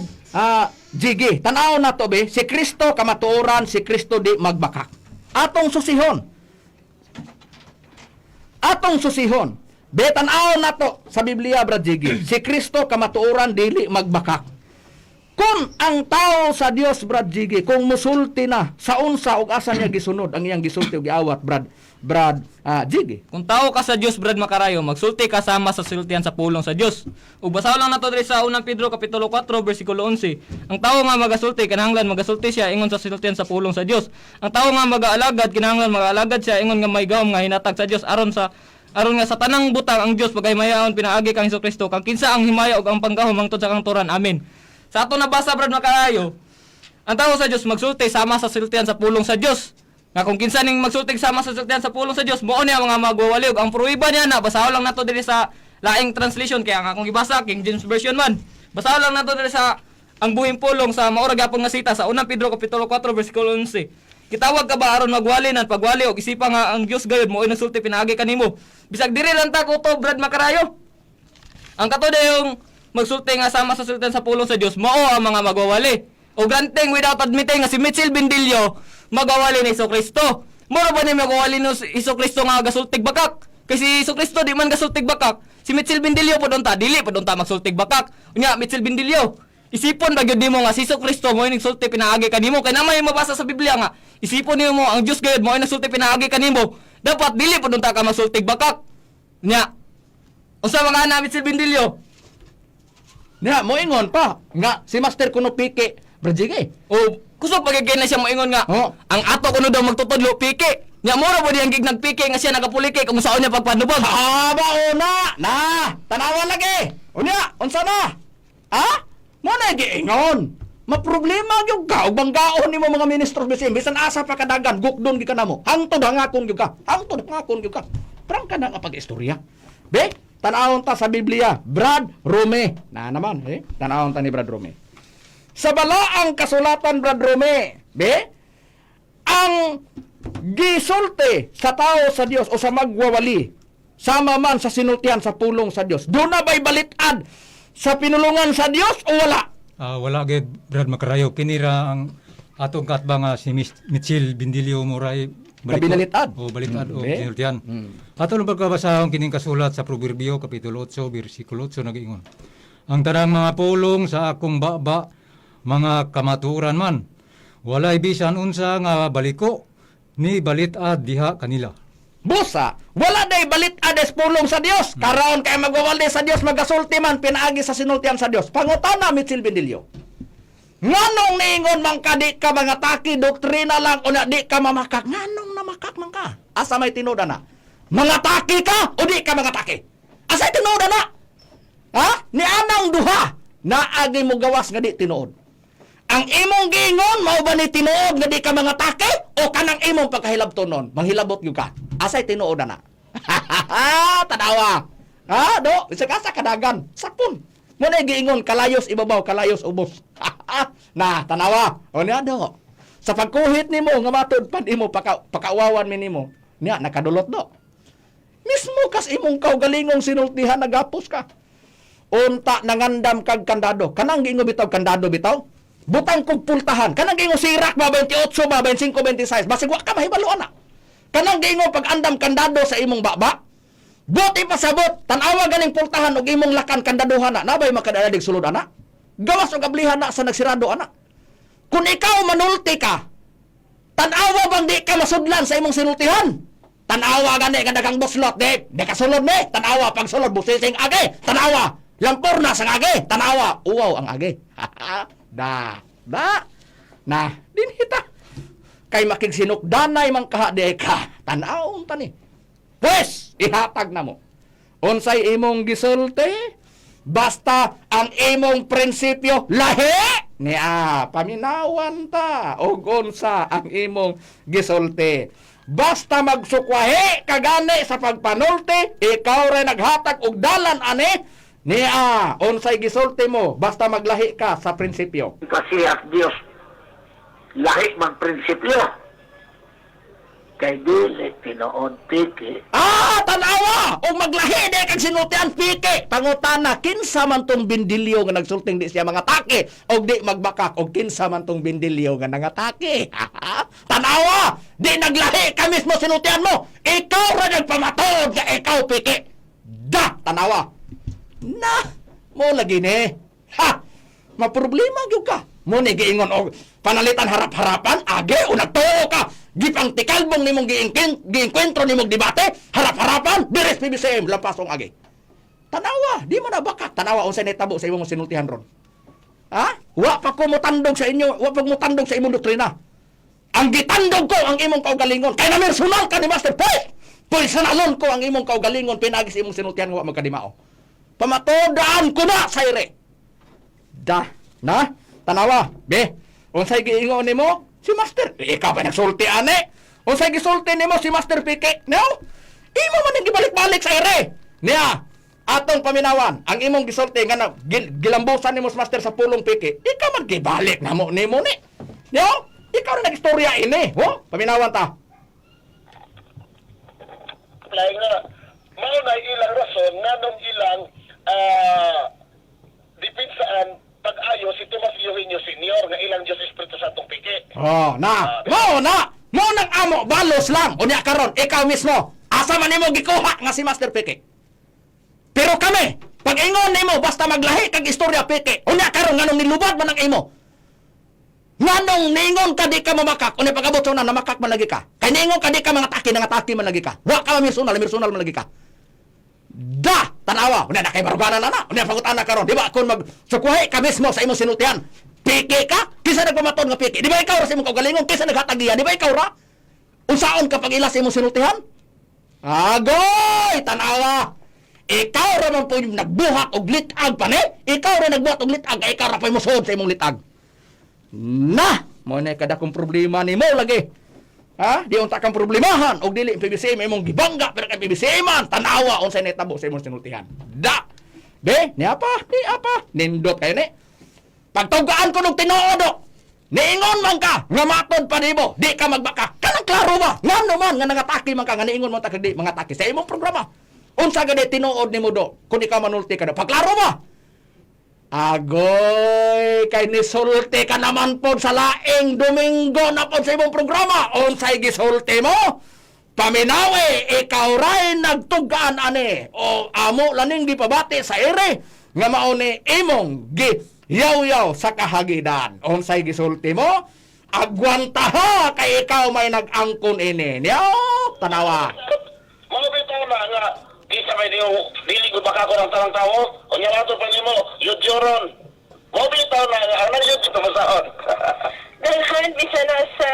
Jiggy, tan-awon na to be, si Kristo kamatuoran, si Kristo di magbakak. Atong susihon. Atong susihon. Be, tan-awon na to sa Biblia, Brad Jiggy. Si Kristo kamatuoran, dili magbakak. Kung ang tao sa Dios, Brad Jiggy, kung musulti na sa unsa ug asa niya gisunod ang iyang gisulti ug giawat, Brad Jiggy? Kung tao ka sa Dios, Brad Makarayo, magsulti ka sama sa sultian sa pulong sa Dios. Ug basahon lang nato diri sa Unang Pedro kapitulo 4 bersikulo 11. Ang tao nga magasulti kinahanglan magasulti siya ingon sa sultian sa pulong sa Dios. Ang tao nga magaalagad kinahanglan magaalagad siya ingon nga may gahom nga hinatag sa Dios aron nga sa tanang butang ang Dios pagaymayaon pinaagi kang Kristo, kang kinsa ang himaya ug ang panggahom hangtod sa kangturan. Amen. Sa ato nabasa, Brad Makarayo, ang tao sa Dios magsulti sama sa sultian sa pulong sa Dios. Nga kung kinsa ning magsulti sama sa sultian sa pulong sa Dios, mao niya mga magwawali ug ang pruweba niya na basahon lang nato diri sa laing translation kaya nga akong gibasa King James Version man. Basahon lang nato diri sa ang buhing pulong sa maura gyapon nga sita sa Unang Pedro kapitulo 4 bersikulo 11. Gitawag ka ba aron magwali nan pagwali og isipa nga ang Dios gayud mo nagsulti pinaagi kanimo? Bisag diri lang ta kutob, Brad Makarayo. Ang kato yung magsulti nga sama sa sultan sa pulong sa Dios, mao ang mga magwawali. O granting without admitting nga si Mitchell Bendilio magwawali ni Kristo. Mura ba ni magwawali ni Hesus Kristo nga gasultig bakak? Kay si Hesus Kristo di man gasultig bakak. Si Mitchell Bendilio po ta dili po ta magsultig bakak. Unya Mitchell Bendilio, isipon ba gyud nimo nga si Hesus Kristo mo nagsulti pinaagi kanimo? Kay na may mabasa sa Biblia nga isipon nimo ang Dios gayud mo nagsulti pinaagi kanimo. Dapat dili po ta ka magsultig bakak. Nya, unsa mga ana, Mitchell Bendilio? Nya, moingon pa nga si Master kuno piki, Brad Jiggy. O kusog pagigay na siya moingon nga ang ato kuno daw magtutudlo piki. Nya mura po diyang gig nagpiki nga siya nagapuliki kung saon niya pagpanubag. Ah, ba una na tanawan lagi. Unya, unsa na? Ha? Mo na giingon. Maproblema gyud ka og banggaon nimo mga ministro BCM bisan asa pa kadagan gukdon gyud ka namo. Hangtod hangakon gyud ka. Hangtod hangakon gyud ka. Prangka na nga pag-istorya. Be, tan-awon ta sa Biblia, Brad Rome. Na naman, eh. Tan-awon ta ni Brad Rome. Sa balaang kasulatan, Brad Rome, be, ang gisulti sa tao sa Dios o sa magwawali sama man sa sinultihan sa pulong sa Dios. Doon na ba'y balitad sa pinulungan sa Dios o wala? Ah, wala gid, Brad Makarayo, kinira ang atong katbang nga si Mitchell Bindilio Moray. Kabinalitad. O balitad o Be. sinultihan. Ato lang pagkabasahon kining kasulat sa Proverbio kapitulo 8 bersikulo 8, nag-ingon: "Ang tanang mga pulong sa akong baba mga kamatuoran man, walay bisan unsa nga baliko ni balitad diha kanila." Busa, wala day balit ades pulong sa Dios. Karon kay magwawali sa Dios, magasulti man pinaagi sa sinultian sa Dios. Pangutana, Mitchell Bendilio. Nganong niingon man ka di ka mga taki doktrina lang o na di ka mamakak? Nganong namakak man ka? Asa may tinuod na? Mga taki ka o di ka mga taki? Asa tinuod na? Ha? Ni anang duha naagi mo gawas nga di tinuod. Ang imong giingon mao ba ni tinuod nga di ka mga taki o kanang imong pagkahilabtonon? Manghilabot gyud ka. Asay tinuod na na? Tanawa. Ha, do, bisag asa kadagan, sapon. Mo na giingon kalayos ibabaw, kalayos ubos. Na, tanawa. O niya do. Sa pagkuhit nimo nga matud pan imo pakauwawan mi nimo. Niya nakadulot do. Mismo kas imong kaugalingong sinultihan nagapos ka. Unta nangandam kag kandado. Kanang giingon bitaw kandado bitaw. Butang kog pultahan. Kanang giingon sirak ba 28 ba 25 26. Basig wa ka mahibalo ana. Kanang giingon pag andam kandado sa imong baba. Buti pasabot, tan-awa ganing pultahan og imong lakan kandaduhan na. Nabay makadaladig sulod ana. Gawas og ablihan na sa nagsirado ana. Kung ikaw manulti ka, tan-awa bang di ka masudlan sa imong sinultihan? Tan-awa gani nga daghang buslot di, di ka sulod ni. Tan-awa pag sulod busising age. Tan-awa lampurna sang age. Tan-awa uwaw ang age. Da, da. Na, dinhita. Kay makigsinukdanay man kaha di ka. Tan-awon ta ni. Pwes, ihatag na mo. Unsay imong gisulti? Basta ang imong prinsipyo lahi niya, paminawan ta og unsa ang imong gisulti. Basta magsukwahi kagani sa pagpanulti, ikaw rin naghatag og dalan ani niya. Unsay gisulti mo basta maglahi ka sa prinsipyo? Kasi at Dios lahi man prinsipyo kay dili tinuod piki. Ah, tanawa! Og maglahi di kag sinultian piki. Pangutana, kinsa man tong bindilyo nga nagsulting di siya mga taki og di magbakak og kinsa man tong bindilyo nga nangatake? Tanawa! Di naglahi ka mismo sinultian mo. Ikaw ra nagpamatuod nga ikaw piki. Da, tanawa. Na, mo lagi ni. Ha! Maproblema gyud ka. Mo ni giingon og panalitan harap-harapan, age o nagtuo ka. Gipang tikalbong nimong giengkwentro nimong debate, harap-harapan, dires PBCM, lampasong age. Tanawa, di mo na baka. Tanawa unsay nitabo sa imong sinultihan ron. Ha? Wa pa ko motandog sa inyo, wa pa ko motandog sa imong doktrina. Ang gitandog ko ang imong kaugalingon. Kay namersonal ka ni Master Pwes! Personalon ko ang imong kaugalingon pinagi sa imong sinultihan nga wa magkadimao. Pamatodaan ko na sa ire. Da, na, tanawa, be. Unsay giingon nimo? Si Master. Eh, ikaw pa nagsulti ane. Unsay gisulti nimo si Master Pike? No? Imo man ang gibalik-balik sa ire. Niya, atong paminawan, ang imong gisulti nga na, gilambusan nimo si Master sa pulong piki, ikaw man gibalik namo nimo ni. No? Ikaw na nagistorya ini. Ho? Paminawan ta. Lain nga mao na ilang rason nganong ilang depensahan pag-ayo si Tomas Eugenio Senior nga ilang Diyos Espiritu Santong piki. Oh, na. Mao na. Mao nang amo balos lang. Unya karon ikaw mismo. Asa man nimo gikuha nga si Master Piki? Pero kami, pag ingon nimo basta maglahi kag istorya piki. Unya karon nganong nilubad man ang imo? Nganong ningon ka di ka mamakak, unya pag-abot sa una namakak man lagi ka. Kay ningon ka di ka mga taki, nangataki man lagi ka. Wa ka mamirsonal, personal man lagi ka. Da, tanawa, unya na kay baruganan na na. Unya pangutana karon, di ba kun mag sukuhi ka mismo sa imong sinultihan? Piki ka? Kinsa nagpamaton nga piki? Di ba ikaw ra sa imong kaugalingon? Kinsa naghatag diya? Di ba ikaw ra? Unsaon ka pag-ila sa imong sinultihan? Agoy, tanawa. Ikaw ra man po yung nagbuhat og litag pa ni. Ikaw ra nagbuhat og litag, ikaw ra po yung musuod sa imong litag. Na, mo na kadakong problema nimo lagi. Ha? Di unta kang problemahan og dili ang PBCM imong gibangga pero kay PBCM man tanawa unsay nahitabo sa imong sinultihan. Da. De, ni apa? Ni apa? Nindot kayo ni. Pagtugaan ko nung tinuod o, niingon man ka nga matod pa nimo, di ka magbaka. Kanang klaro ba? Ngano man nga nangatake man ka nga niingon man ta kag di mangatake sa imong programa. Unsa gani tinuod nimo do kung ikaw manulti ka do? Pagklaro ba? Agoy, kay nisulti ka naman po sa laing Domingo na po sa imong programa. Unsay gisulti mo? Paminawi, ikaw ray nagtugaan ani. O amo laning gipabati sa ere nga mao ni imong gi yaw-yaw sa kahagidan. Unsay gisulti mo? Agwanta ha kay ikaw may nag-angkon ini. Niyo, tanawa. Mga bitaw na nga, di sa may diyo, dili ko baka ko ng tanang tao, o niya rato pa nimo, yudyoron. Mga bitaw na nga, ang nangyod ito masahon. Daghan bisan na sa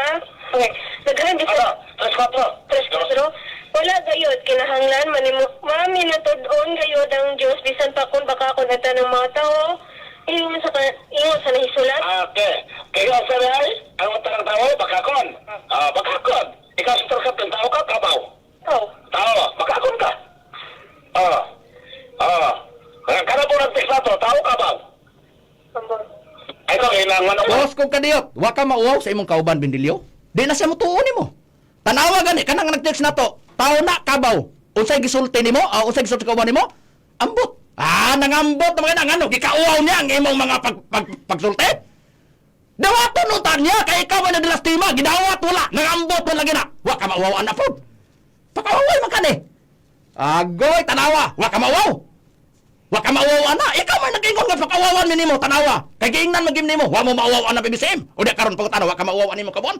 okay, daghan bisan Ano? Tres kwatro. tres kwatro. Wala gayod kinahanglan manimo mami natud-on gayod ang Dios bisan pa kun baka kun ata ng mga tao. Ingon sa ingon sa nahisulat. Okay. Kaya ang sabi ay, ang tanang tao, bakakon. Ah, bakakon. Ikaw sa trukap ng tao ka, kabaw. Oh. Tao, bakakon ka. Ah. Ah. Kada po ng teksato, tao kabaw. Ambot. Ay, ko, kailangan ako. Boss kong kadiyot, wa ka mauwaw sa imong kauban Bindilyo. Di na siya mutuon nimo. Tanawa gani kanang nag-text nato. Tao na kabaw. Unsay gisulti nimo? Ah, unsay gisulti kauban nimo? Ambot. Ah, nangambot naman kana ngano gikauwaw niya ang imong mga pag, pag pagsulti. Dawaton unta niya kay ikaw man nadalas tima, gidawat wala, nangambot man lagi na. Wa ka mauwaw ana pod. Pakauwaw man kani. Agoy tanawa, wa ka mauwaw. Wa ka mauwaw ana. Ikaw man nag-ingon nga pakawawan mi nimo tanawa. Kay giingnan man gim nimo, wa mo mauwaw ana PBCM. O di karon pagutana wa ka mauwaw ani mo kabon.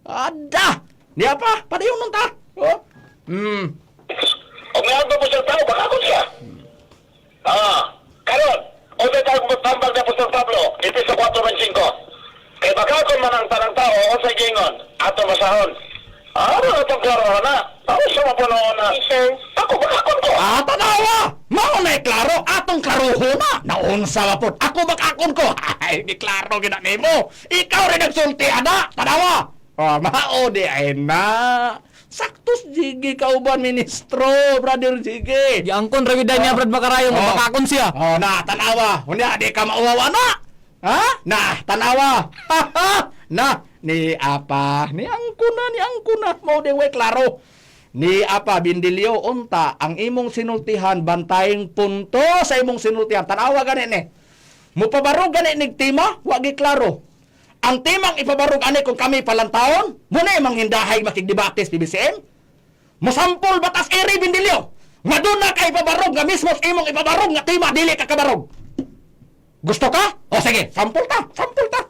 Ada. Niya pa, padayon nun ta. Oh. O may po sa tao, bakakon siya. Ah, karon, o sa tao tambag na Apostol Pablo, Efeso 4:25. Kay bakakon man ang tanang tao, o sa gingon, ato masahon. Ah, ano itong klaro na? Ako siya mapuno na. Ephesians. Ako bakakon ko. Ah, tanawa. Mao na klaro atong klaroho na. Naunsa ba pod? Ako bakakon ko. Ay, di klaro gid na nimo. Ikaw rin nagsulti ana. Tanawa. Oh, mao di ay na. Saktos jigi kauban ministro, brother Jigi. Giangkon ra gyud niya Brad Makarayo nga Oh. bakakon siya. Oh, na tanawa. Unya di ka mauwaw na. Ha? Na, tanawa. Na, ni apa, ni angkuna, ni angkuna mo di way klaro. Ni apa Bindilyo unta ang imong sinultihan bantayng punto sa imong sinultihan. Tanawa gani ni. Mupabarog gani nig tema, wa gi klaro. Ang temang ipabarog ani kung kami palantaon, muna imang hindahay makigdebate sa PBCM. Mosampol batas ere Bindilyo. Nga doon na ka ipabarog nga mismo sa imong ipabarog nga tema dili ka kabarog. Gusto ka? O sige, sampol ta, sampol ta.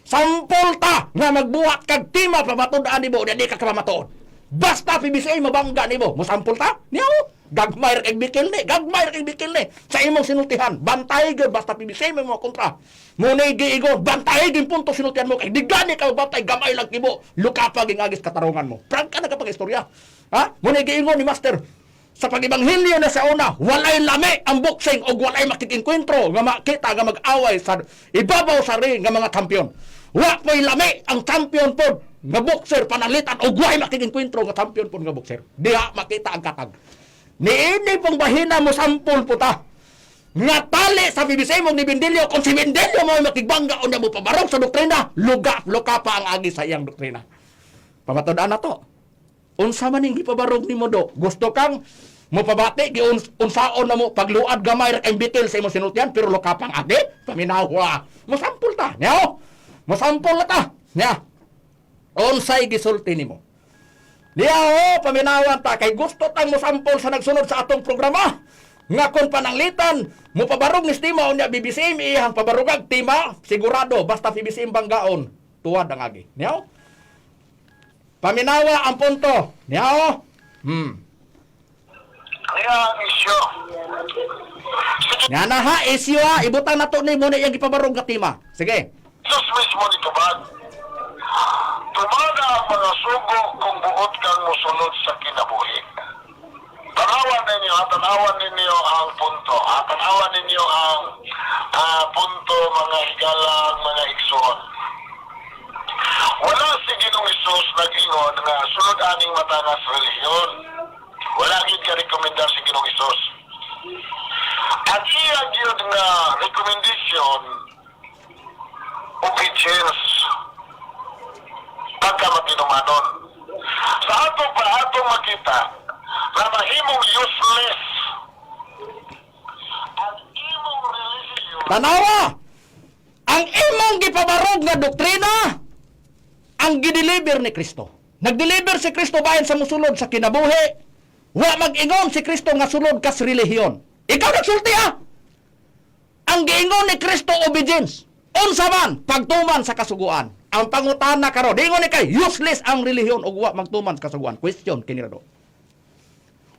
Sampol ta nga magbuhat kag tema pamatud-an nimo di ka kamamatuod. Basta PBCA mabangga nimo, mosampol ta. Niyaw, gagmay ra kay bikil ni, gagmay ra kay bikil ni sa imong sinultihan. Bantay gyud basta PBCA may mga kontra. Munay giigon, bantay gyud punto sinultihan mo kay di gani ka bantay gamay lang kibo. Luka pa gingagis katarungan mo. Prangka na kapag istorya. Ha? Munay giingon ni master, sa pag-ebanghelyo na sa una, walay lami ang boxing o walay makikengkwentro nga makita nga mag-away sa ibabaw sa ring nga mga kampiyon. Wa po'y lami ang champion pod nga boxer panalitan og way makikengkwentro nga champion pod nga boxer. Diha makita ang katag. Niini pong bahina mo sampol po ta. Nga tali sa BBC mong ni Bendilio kung si Bendilio mo ay makigbangga o mo pabarog sa doktrina, luga, luka pa ang agi sa iyang doktrina. Pamatod-an na to. Unsa man ning gipabarog nimo do? Gusto kang mopabati gi unsaon na mo pagluad gamay ra kay bitil sa imong sinultian pero lokapang agi paminawa. Mosampol ta. Niya. Mosampol na ta. Niya. Unsay gisulti nimo? Niya oh, paminawan ta kay gusto tang mosampol sa nagsunod sa atong programa. Nga kon pananglitan, mopabarog ni Stima unya BBCM iyang pabarugag tima sigurado basta BBCM banggaon tuwad ang agi. Niya. Oh. Paminawa ang punto. Niya oh. Kaya ang isyo. Nga na ha, isyo ha, ibutang na to ni mo na iyang gipabarog nga tima. Sige. Jesus mismo ni tubag. Tumana ang mga sugo kung buot kang musunod sa kinabuhi. Tanawan ninyo, ha, tanawan ninyo ang punto. Ha, tanawan ninyo ang punto, mga higalang, mga igsoon. nga sulod aning matanas relihiyon. Wala gid ka rekomendar si Ginoong Hesus. Ang iya gyud nga recommendation, obedience, pagkamatinumanon. Sa ato pa atong makita na mahimong useless ang imong relihiyon. Tanawa! Ang imong gipabarog nga doktrina ang gideliver ni Kristo. Nagdeliver si Kristo bahin sa musulod sa kinabuhi. Wa mag-ingon si Kristo nga sulod kas relihiyon. Ikaw nagsulti ha! Ang giingon ni Kristo, obedience. Unsa man pagtuman sa kasuguan. Ang pangutana karon, diingon ni kay useless ang relihiyon ug wa magtuman sa kasuguan. Question kini ra do.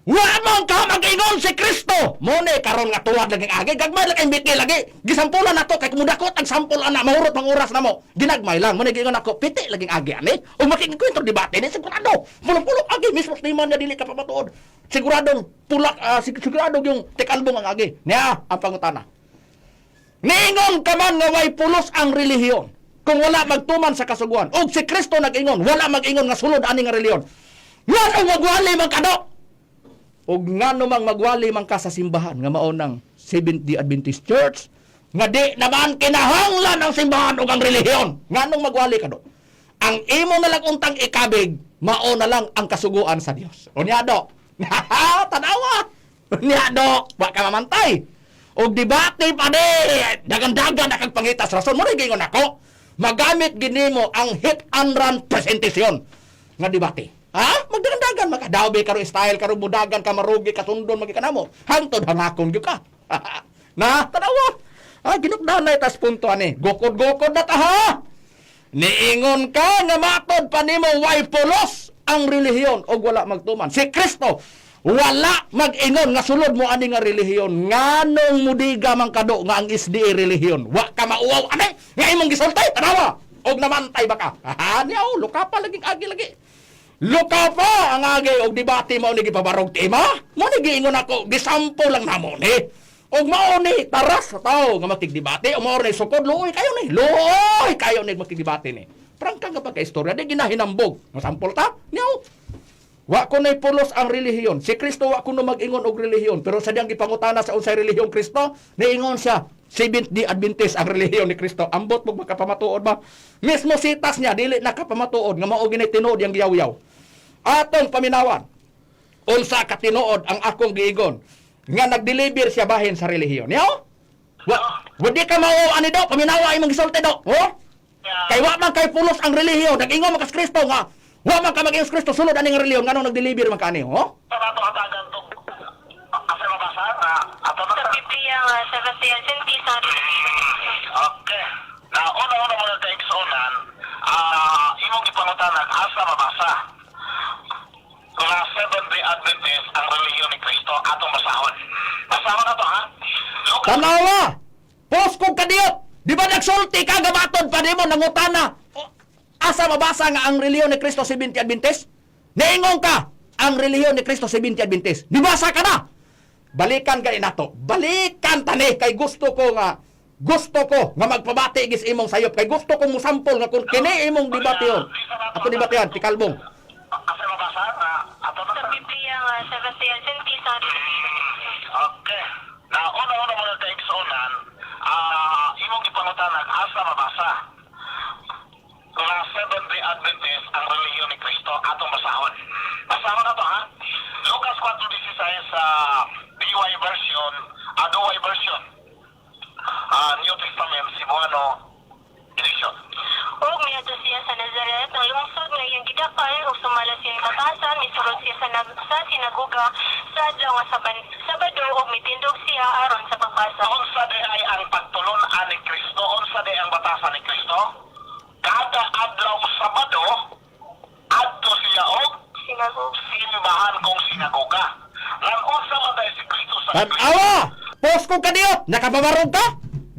Wa man ka mag-ingon si Kristo. Mo ni karon nga tuwad lagi agi gagmay lang kay biki lagi. Gisampulan nato kay kumudakot ang sampol ana mahurot ang oras namo. Ginagmay lang mo ni giingon ako piti laging agi ani. Ug makigkwento debate ni sigurado. Pulong-pulong agi mismo sa iman nga dili ka pamatuod. Siguradong pulak sigurado yung tikalbong ang agi. Niya ang pangutana. Niingon ka man nga way pulos ang relihiyon kung wala magtuman sa kasuguan. Og si Kristo nag-ingon, wala mag-ingon nga sulod ani nga relihiyon. Nganong magwali man ka do? Og ngano mang magwali man ka sa simbahan nga mao ng Seventh-day Adventist Church nga di naman kinahanglan ang simbahan ug ang relihiyon. Nganong magwali ka do? Ang imo na lang untang ikabig, mao na lang ang kasuguan sa Dios. Unya do. Tanawa. Unya do, wa ka mamantay. Og debate pa di, dagan-dagan na kag pangitas rason mo rin giingon ako. Magamit ginimo ang hit and run presentation nga debate. Ha? Magdagan-dagan makadaw be karo style karo budagan ka marugi ka sundon magi kanamo. Hangtod hangakon gyud ka. Na tanawa. Ah, ginukdan na itas punto ani. Gukod-gukod na ta ha. Niingon ka nga matod pa nimo way pulos ang relihiyon og wala magtuman. Si Kristo wala mag-ingon nga sulod mo ani nga relihiyon. Nganong mudiga man kado nga ang SDA relihiyon? Wa ka mauwaw ani nga imong gisulti tanawa. Og namantay ba ka? Ha, niyaw, luka pa laging agi lagi. Luka pa ang agi og debate mao ni gipabarog tema. Mo ni giingon ako, gisampo lang namo ni. Og mao ni taras sa tao nga makigdebate, o mao ni sukod luoy kayo ni. Luoy kayo ni makigdebate ni. Prangka nga pagka-istorya di ginahinambog. Masampol ta? Niyaw. Wa ko nay pulos ang relihiyon. Si Kristo wa kuno mag-ingon og relihiyon, pero sa diyang gipangutana sa unsay relihiyon Kristo, niingon siya, Seventh-day Adventist ang relihiyon ni Kristo. Ambot mo makapamatuod ba? Mismo sitas niya dili nakapamatuod nga mao gini tinuod yang giyaw-yaw. Atong paminawan, unsa ka tinuod ang akong giigon nga nagdeliver siya bahin sa relihiyon. Niyo? Wa, wa di ka mao ani do, paminawa imong gisulti do. Oh? Kay wa man kay pulos ang relihiyon, nag-ingon man kas Kristo nga wa man ka mag-ingon sa Kristo sulod ani nga relihiyon nganong nagdeliver man ka ani, oh? Sa ato hatagan tong asa mabasa nga ato na Sa Biblia nga Seventh-day Adventist ang relihiyon. Okay. Na una-una mga kaigsunan, imong gipangutanan asa mabasa nga Seventh-day Adventist ang relihiyon ni Kristo atong basahon. Basahon ato ha. Lucas Tanawa! Post kong kadiyot! Di ba nagsulti ka gamatod pa nimo nangutana? O, asa mabasa nga ang relihiyon ni Kristo Seventh-day Adventist? Niingon ka ang relihiyon ni Kristo Seventh-day Adventist. Nibasa ka na! Balikan gani nato. Balikan tani kay gusto ko nga magpabati gis imong sayop kay gusto ko musampol nga kung kini imong debateon. Ako debatehan ti Kalbong. Asa mabasa nga ato na Sa Biblia nga Seventh-day Adventist ang relihiyon. Okay. Na una-una mga kaigsunan, imong gipangutanan asa mabasa nga Seventh-day Adventist ang relihiyon ni Kristo atong basahon. Basahon ato ha. Lucas 4:16 sa DY version, Adoy version. New Testament Cebuano edition. Ug miadto siya sa Nazaret nga lungsod nga iyang gidakal ug sumala sa iyang batasan misulod siya sa sinagoga sa adlaw nga Sabado ug mitindog siya aron sa pagbasa. Unsa di ay ang pagtulon-an ni Kristo? Unsa di ang batasan ni Kristo? Kada adlaw Sabado, adto siya og Sinagoga. simbahan kong sinagoga. Lan unsa man dahil si Kristo sa Tanawa! Post kong kadiyot! Nakapabarog ka?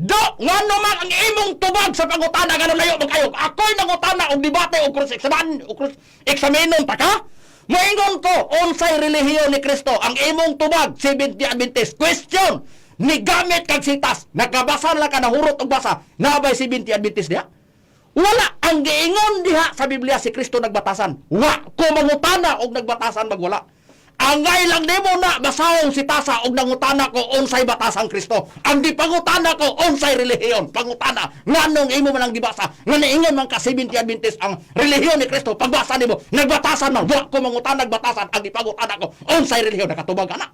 Do! Ngano man ang imong tubag sa pangutana ngano layo man kayo? Ako'y nangutana og debate og cross examen og cross examinon ta ka? Moingon ko unsay relihiyon ni Kristo ang imong tubag Seventh-day Adventist. Question! Ni gamit kag sitas, nagkabasa lang ka nahurot og basa, nabay Seventh-day Adventist diha? Wala ang giingon diha sa Biblia si Kristo nagbatasan. Wa ko mangutana og nagbatasan magwala. Angay lang nimo na basahong si tasa og nangutana ko unsay batasang Kristo. Ang gipangutana ko unsay relihiyon. Pangutana nganong imo man ang gibasa? Nga niingon man ka Seventh Adventist ang relihiyon ni Kristo. Pagbasa nimo nagbatasan man, wa ko mangutana nagbatasan. Ang gipangutana ko unsay relihiyon, nakatubag ana.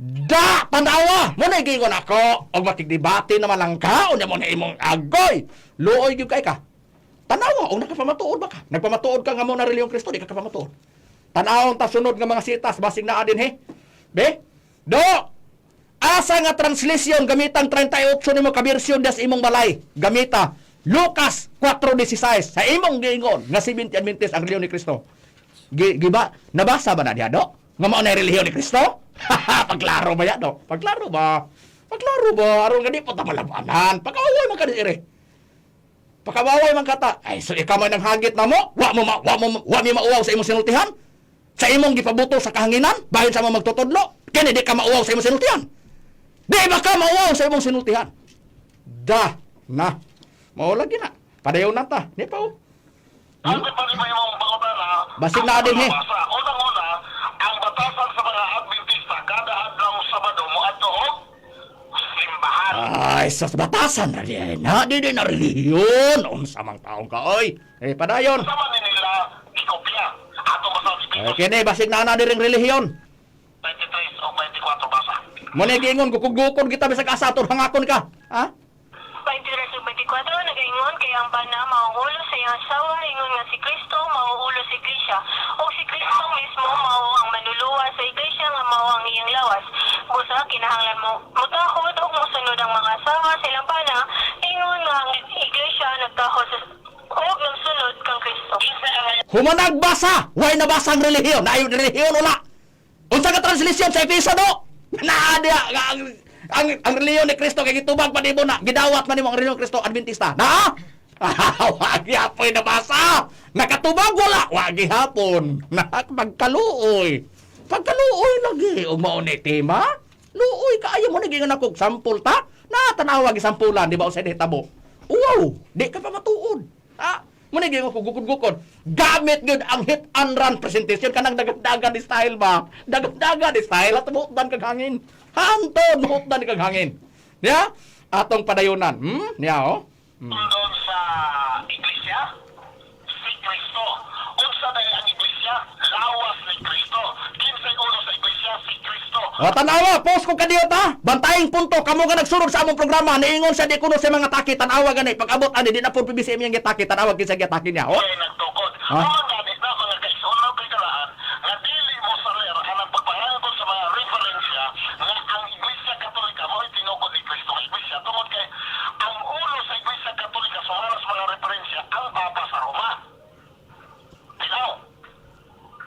Da tanawa mo na giingon ako og makigdebate naman lang ka unya mo na imong agoy. Luoy gyud kay ka. Tanawa og nakapamatuod ba ka? Nagpamatuod ka nga mo na relihiyon Kristo, di ka kapamatuod. Tanawon ta sunod nga mga sitas basig naa din he. Be? Do. Asa nga translation gamitang 38 nimo ka bersyon das imong balay? Gamita Lucas 4:16 sa imong giingon nga Seventh Adventist ang relihiyon ni Kristo. Giba nabasa ba na diha do? Nga mao na relihiyon ni Kristo? Pagklaro ba ya do? Pagklaro ba? Pagklaro ba? Aron nga di po ta malabanan. Pagkaway man ka diri. Pakawaway man kata. Ay, so ikaw man ang hagit na mo? Wa mo, ma, wa mo, wa mi mauwaw sa imong sinultihan? Sa imong gipabuto sa kahanginan? Bahin sa mo magtutudlo? Kini di ka mauwaw sa imong sinultihan. Di ba ka mauwaw sa imong sinultihan? Da, na. Mao lagi na. Padayon na ta. Ni pa oh. Ang pa rin imong pangutana, Basig na din, eh. Basa. Unang-una, ang batasan sa mga Adventista kada adlaw Sabado moadto og simbahan. Ay, sa batasan na din. Na, di din na relihiyon. Unsa mang taong ka, oy. Eh, padayon. Sama ni nila gikopya. Ato basa si Eh, Pedro kini, basig na na diring relihiyon. 23 o 24 basa. Mo ni giingon, gukog-gukod kita bisag asa aton hangakon ka. Ha? 23 ug 24 nagaingon kay ang bana mauulo sa iyang asawa ingon nga si Kristo mauulo sa iglesia ug si Kristo mismo mao ang manluluwa sa iglesia nga mao ang iyang lawas. Busa kinahanglan mo motahod ug mosunod ang mga asawa sa ilang bana ingon nga ang iglesia nagtahod sa ug nagsunod kang Kristo. Humanagbasa, way nabasa ang relihiyon. Na relihiyon wala. Unsa ka translation sa Efeso do? Naa diha nga ang relihiyon ni Kristo kay gitubag pa nimo na, gidawat man nimo ang relihiyon ni Kristo Adventista. Naa? Wa gihapon nabasa. Nakatubag wala, wa gihapon. Nakapagkaluoy. Pagkaluoy lagi ug mao ni tema. Luoy kaayo mo naging anak og sampol ta. Na tanawa gi sampulan di ba usay nahitabo. Wow, di ka pa matuod. Ha? Mo ni ko gukod-gukod. Gamit gyud ang hit and run presentation kanang dagdagan ni style ba? Dagdagan ni style at muutdan kag hangin. Hantod muutdan kag hangin. Niya? Atong padayonan. Niya oh. Doon sa iglesia, si Kristo. Unsa day ang iglesia? Lawas ni Kristo. Kinsay ulo sa iglesia? Si Kristo. O tanawa, post ko kadiyot ha. Bantaying punto kamo nga nagsurog sa among programa niingon sa di kuno sa mga taki tanawa gani pag-abot ani di na pud PBCM yang gitaki tanawa kinsa gitaki niya. Oh. Kaya nagtukod. Ha? Mga gani na mga kaisunaw kay kalaan nga dili mo saler anang pagpangangkon sa mga referensya nga ang Iglesia Katolika mo'y tinukod ni Kristo ang Iglesia tungod kay ang ulo sa Iglesia Katolika sumala sa mga referensya ang Papa sa Roma. Tinaw.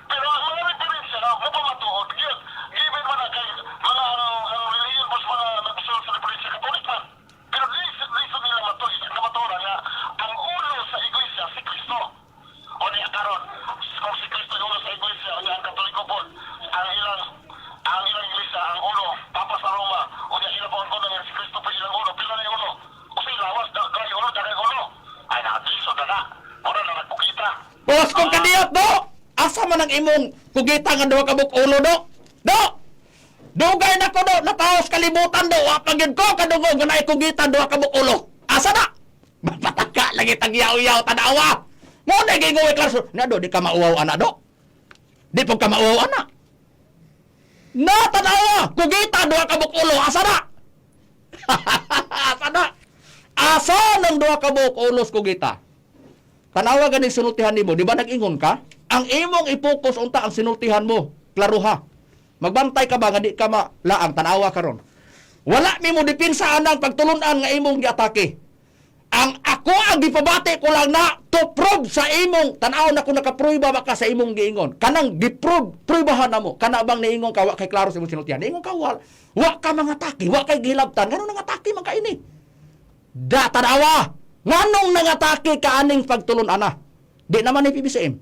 Pero ang mga referensya mo pa matuod yun. Given mo na kay mga ang relihiyon mo sa mga nagsulat sa referensya Katolik man. Pero lisod lisod nila matuod ang kamatuoran nga ang ulo sa iglesia si Kristo. O niya karon kung si Kristo yung ulo sa iglesia o niya ang Katoliko po ang ilang iglesia ang ulo Papa sa Roma o niya ilang po ang nga si Kristo pa ilang ulo pila na yung ulo o sa ilawas da dagay ulo dagay ulo ay nakadlisod na na mura na nagpukita. Post ko kadiyot do. Asa man ang imong kugita nga duha ka buok ulo do? Do. Dugay na ko do, nataos kalibutan do, wa pa gyud ko kadungog nga naay kugita duha ka buok ulo. Asa na? Mapataka lagi tag yaw-yaw tanawa. Mo na gingoy klaro. Na do di ka mauwaw ana do. Di pud ka mauwaw ana. Na tanawa, kugita duha ka buok ulo, asa na? Asa na? Asa nang duha ka buok ulos kugita? Tanawa ganing sinultihan nimo, di ba nag-ingon ka? Ang imong ipokus unta ang sinultihan mo, klaruha. Magbantay ka ba nga di ka malaang tanawa karon. Wala nimo depensa anang pagtulunan nga imong giatake. Ang ako ang gipabati ko lang na to prove sa imong tan-aw na kung nakaprueba ba ka sa imong giingon. Kanang giprove, pruebahan na mo. Kana bang niingon ka wa kay klaro sa imong sinultihan. Niingon ka wa, wa ka mga atake, wa kay gihilabtan. Ngano nangatake man ka ini? Da tanawa. Nganong nangatake ka aning pagtulon ana? Di naman ni PBCM.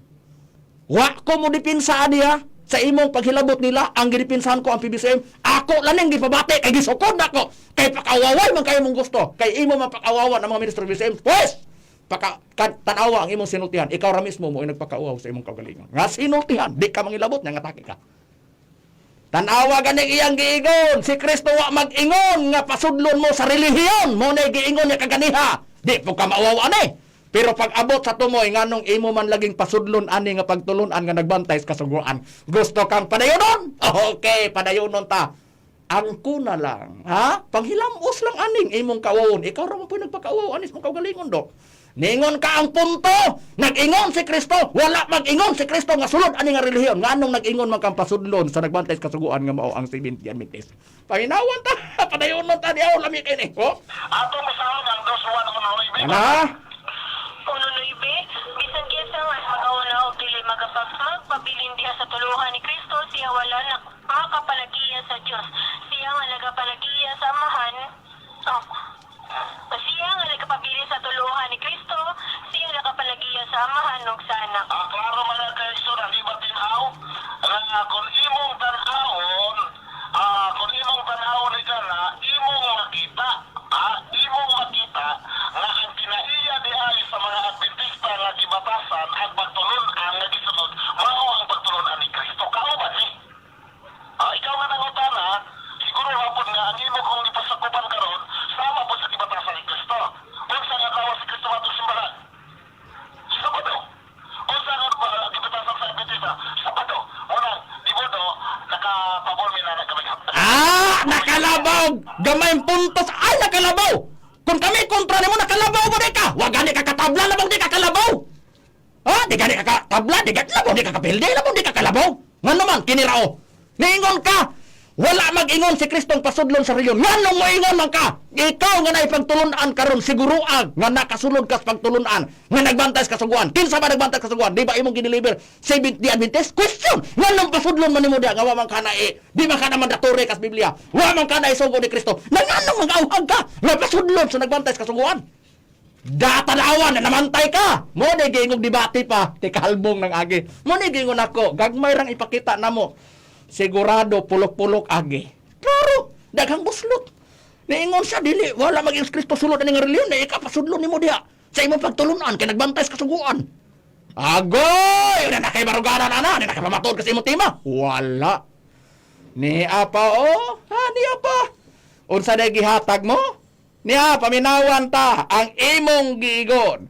Wa ko mo dipinsa niya sa imong paghilabot nila ang gidipinsahan ko ang PBCM. Ako lang ning gipabati kay gisukod nako. Kay pakawaway man kayo mong gusto. Kay imo man pakawawa ng mga ministro ng PBCM. Pwes, Paka tanawa ang imong sinultihan, ikaw ra mismo mo nagpakauhaw sa imong kaugalingon. Nga sinultihan, di ka mangilabot nga atake ka. Tanawa gani iyang giingon, si Kristo wa mag-ingon nga pasudlon mo sa relihiyon, mo na giingon niya kaganiha. Di po ka mauwaw ani. Pero pag abot sa tumoy nganong imo man laging pasudlon ani nga pagtulunan nga nagbantay sa kasuguan. Gusto kang padayonon? Okay, padayonon ta. Ang kuna lang, ha? Panghilamos lang aning imong kawawon. Ikaw ra man po nagpakauwaw anis mong kaugalingon do. Ningon ka ang punto. Nag-ingon si Kristo. Wala mag-ingon si Kristo nga sulod ani nga relihiyon. Nganong nag-ingon man kang pasudlon sa nagbantay sa kasuguan nga mao ang Seventh Day Adventist. Paminawan ta, padayonon ta diaw lami kini. Oh. Atong basahon ang 2:1 Ana? 1:9, bisan kinsa nga magauna og dili magapagmagpabilin diha sa tuluhan ni Kristo, siya wala na makapalagiya sa Dios. Siya nga nagapalagiya sa Amahan, oh, siya nga nagapabilin sa tuluhan ni Kristo, siya nakapalagiya sa Amahan ug sa Anak. Ah, klaro mga kaigsoon, di ba tinaw? Nga kung imong tan-awon, kung imong tan-awon ni kana, imong makita, imong makita nga ang kinaiya di ay sa mga Adventista nga gibatasan ang pagtulun-an nga gisunod, mao ang pagtulun-an ni Kristo. Kauban ni. Ikaw nga nangutana, siguro hapon nga ang imo kong gipasakupan karon sama po sa gibatasan ni Kristo. Unsa nga tawag si Kristo atong simbahan? Sabado. Unsa nga gibatasan sa Adventista? Sabado. Unang, di mo do, nakapabor mi na nagkamay. Ah, nakalabaw! Gamay puntos. Ay, nakalabaw! Kung kami kontra nimo nakalabaw mo di ka. Wa gani ka katabla labaw di ka kalabaw. Ha? Di gani ka katabla, di gani labaw di ka kapilde, labaw di ka kalabaw. Ngano man kinirao. Niingon ka. Wala mag-ingon si Kristong pasudlon sa reliyon. Nganong moingon man ka? Ikaw nga naipagtulunan karon siguruag nga nakasulod ka sa pagtulunan nga nagbantay sa kasuguan. Kinsa ba nagbantay sa kasuguan? Di ba imong gideliver Seventh Day Adventist? Question. Nganong pasudlon man nimo diha nga wa man ka na eh, di man ka na mandatory kas Biblia. Wa man ka na isugo ni Kristo. Na nganong mag-awhag ka nga pasudlon sa nagbantay sa kasuguan? Datanawan na namantay ka. Mo ni giingog debate pa ti kalbong ng agi. Mo ni giingon ako, gagmay rang ipakita namo. Sigurado pulok-pulok agi. Klaro, daghang buslot. Niingon siya dili wala maging Kristo sulod ani nga relihiyon, na ikapasudlo nimo diha sa imong pagtulunan kay nagbantay sa kasuguan. Agoy, na nakay baruganan ana, na nakapamatod ka sa imong tema. Wala. Ni apa oh, ha ni apa. Unsa day gihatag mo? Niya paminawan ta ang imong giigon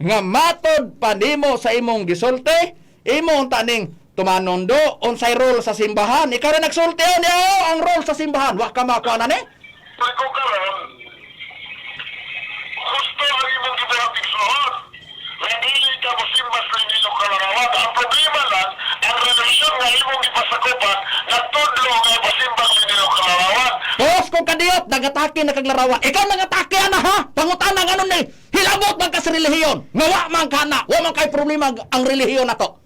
nga matod pa nimo sa imong gisulti, imong taning tumanon do unsay role sa simbahan. Ikaw na nagsulti oh, niya oh, ang role sa simbahan. Wa ka makuha na ni. Pero kung karon, gusto ang imong gibuhat igsoon. Nga dili ka mosimba sa inyong kalarawan. Ang problema lang, ang relihiyon nga imong gipasakupan, nagtudlo nga ipasimba sa inyong kalarawan. Tos kung kadiyot, nagatake na kaglarawan. Ikaw nagatake ana ha? Pangutana nga nun ni. Hilabot man ka sa relihiyon. Nga wa man ka na. Wa man kay problema ang relihiyon na to.